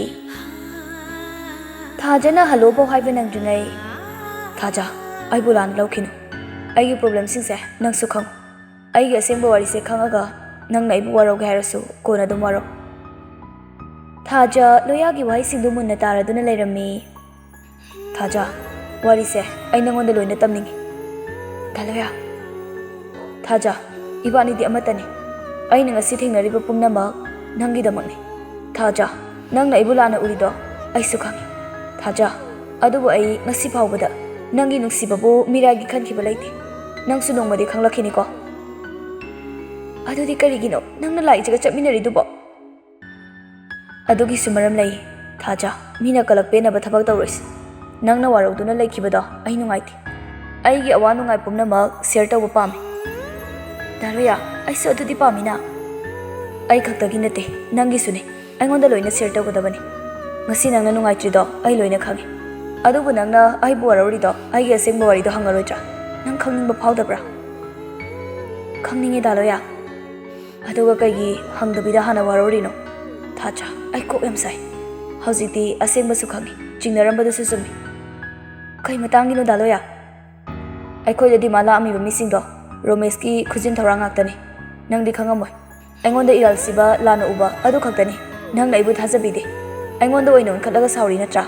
ꯊꯥꯖꯅ ꯍꯜꯂꯣ ꯐꯥꯎ ꯍꯥꯏꯕ ꯅꯪꯗ꯭ꯔꯤꯉꯩ, "ꯊꯥꯖ, ꯑꯩꯕꯨ ꯂꯥꯟꯅ ꯂꯧꯈꯤꯅꯨ꯫ ꯑꯩꯒꯤ ꯄ꯭ꯔꯣꯕ꯭ꯂꯦꯝꯁꯤꯡꯁꯦ ꯅꯪꯁꯨ ꯈꯪꯉꯨ꯫ ꯑꯩꯒꯤ ꯑꯁꯦꯡꯕ ꯋꯥꯔꯤꯁꯦ ꯈꯪꯉꯒ ꯅꯪꯅ ꯑꯩꯕꯨ ꯋꯥꯔꯧꯒꯦ ꯍꯥꯏꯔꯁꯨ ꯀꯣꯟꯅ ꯑꯗꯨꯝ ꯋꯥꯔꯧ꯫" ꯊꯥꯖ ꯂꯣꯌꯥꯒꯤ ꯋꯥꯍꯩꯁꯤꯡꯗꯨ ꯃꯨꯟꯅ ꯇꯥꯔꯗꯨꯅ ꯂꯩꯔꯝꯃꯤ꯫ "ꯊꯥꯖ, ꯋꯥꯔꯤꯁꯦ ꯑꯩ ꯅꯪꯉꯣꯟꯗ ꯂꯣꯏꯅ ꯇꯝꯅꯤꯡꯉꯤ꯫" "ꯗꯥ ꯂꯣꯌꯥ꯫" "ꯊꯥꯖ, ꯏꯕꯥꯅꯤꯗꯤ ꯑꯃꯠꯇꯅꯤ꯫ ꯑꯩꯅ ꯉꯁꯤ ꯊꯦꯡꯅꯔꯤꯕ ꯄꯨꯝꯅꯃꯛ ꯅꯪꯒꯤꯗꯃꯛꯅꯤ꯫ ꯊꯥꯖ, ꯅꯪꯅ ꯑꯩꯕꯨ ꯂꯥꯟꯅ ꯎꯔꯤꯗꯣ ꯑꯩꯁꯨ ꯈꯪꯉꯤ꯫ ꯊꯥꯖ, ꯑꯗꯨꯕꯨ ꯑꯩ ꯉꯁꯤ ꯐꯥꯎꯕꯗ ꯅꯪꯒꯤ ꯅꯨꯡꯁꯤꯕꯕꯨ ꯃꯤꯔꯥꯏꯒꯤ ꯈꯟꯈꯤꯕ ꯂꯩꯇꯦ꯫ ꯅꯪꯁꯨ ꯅꯣꯡꯃꯗꯤ ꯈꯪꯂꯛꯈꯤꯅꯤꯀꯣ꯫" "ꯑꯗꯨꯗꯤ ꯀꯔꯤꯒꯤꯅꯣ ꯅꯪꯅ ꯂꯥꯛꯏꯁꯤꯒ ꯆꯠꯃꯤꯟꯅꯔꯤꯗꯨꯕꯣ?" "ꯑꯗꯨꯒꯤꯁꯨ ꯃꯔꯝ ꯂꯩ, ꯊꯥꯖ꯫ ꯃꯤꯅ ꯀꯂꯛ ꯄꯦꯟꯅꯕ ꯊꯕꯛ ꯇꯧꯔꯣꯏꯁꯤ꯫ ꯅꯪꯅ ꯋꯥꯔꯧꯗꯨꯅ ꯂꯩꯈꯤꯕꯗꯣ ꯑꯩ ꯅꯨꯡꯉꯥꯏꯇꯦ꯫ ꯑꯩꯒꯤ ꯑꯋꯥ ꯅꯨꯡꯉꯥꯏ ꯄꯨꯝꯅꯃꯛ ꯁꯤꯌꯔ ꯇꯧꯕ ꯄꯥꯝꯃꯤ꯫" "ꯗꯥ ꯂꯣꯌꯥ, ꯑꯩꯁꯨ ꯑꯗꯨꯗꯤ ꯄꯥꯝꯃꯤꯅ꯫" "ꯑꯩ ꯈꯛꯇꯒꯤ ꯅꯠꯇꯦ, ꯅꯪꯒꯤꯁꯨꯅꯦ꯫ ꯑꯩꯉꯣꯟꯗ ꯂꯣꯏꯅ ꯁꯤꯌꯔ ꯇꯧꯒꯗꯕꯅꯤ꯫ ꯉꯁꯤ ꯅꯪꯅ ꯅꯨꯡꯉꯥꯏꯇ꯭ꯔꯤꯗꯣ ꯑꯩ ꯂꯣꯏꯅ ꯈꯪꯉꯤ꯫ ꯑꯗꯨꯕꯨ ꯅꯪꯅ ꯑꯩꯕꯨ ꯋꯥꯔꯧꯔꯤꯗꯣ ꯑꯩꯒꯤ ꯑꯁꯦꯡꯕ ꯋꯥꯔꯤꯗꯣ ꯍꯪꯉꯔꯣꯏꯗ꯭ꯔꯥ? ꯅꯪ ꯈꯪꯅꯤꯡꯕ ꯐꯥꯎꯗꯕ꯭ꯔꯥ?" "ꯈꯪꯅꯤꯡꯉꯤ, ꯗꯥ ꯂꯣꯌꯥ꯫" "ꯑꯗꯨꯒ ꯀꯩꯒꯤ ꯍꯪꯗꯕꯤꯗ ꯍꯥꯟꯅ ꯋꯥꯔꯧꯔꯤꯅꯣ?" "ꯊꯥꯖ, ꯑꯩ ꯀꯣꯛ ꯌꯥꯝ ꯁꯥꯏ꯫ ꯍꯧꯖꯤꯛꯇꯤ ꯑꯁꯦꯡꯕꯁꯨ ꯈꯪꯉꯤ, ꯆꯤꯡꯅꯔꯝꯕꯗꯨꯁꯨ ꯆꯨꯝꯃꯤ꯫ ꯀꯩ ꯃꯇꯥꯡꯒꯤꯅꯣ, ꯗꯥ ꯂꯣꯌꯥ?" "ꯑꯩꯈꯣꯏꯗ ꯗꯤꯃꯥꯟ ꯂꯥꯛꯑꯝꯃꯤꯕ ꯃꯤꯁꯤꯡꯗꯣ ꯔꯣꯃꯦꯁꯀꯤ ꯈꯨꯖꯤꯟ ꯊꯧꯔꯥꯡ ꯉꯥꯛꯇꯅꯤ꯫ ꯅꯪꯗꯤ ꯈꯪꯉꯝꯃꯣꯏ꯫ ꯑꯩꯉꯣꯟꯗ ꯏꯔꯥꯜꯁꯤꯕ ꯂꯥꯟꯅ ꯎꯕ ꯑꯗꯨ ꯈꯛꯇꯅꯤ꯫ ꯅꯪꯅ ꯑꯩꯕꯨ ꯊꯥꯖꯕꯤꯗꯦ꯫ ꯑꯩꯉꯣꯟꯗ ꯑꯣꯏꯅ ꯑꯣꯟꯈꯠꯂꯒ ꯁꯥꯎꯔꯤ ꯅꯠꯇ꯭ꯔꯥ?"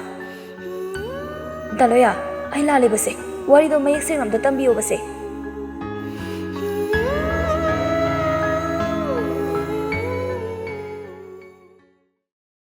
"ꯗꯥ ꯂꯣꯌꯥ, ꯑꯩ ꯂꯥꯜꯂꯤꯕꯁꯦ, ꯋꯥꯔꯤꯗꯣ ꯃꯌꯦꯛ ꯁꯦꯡꯅ ꯑꯝꯇ ꯇꯝꯕꯤꯌꯣꯕꯁꯦ꯫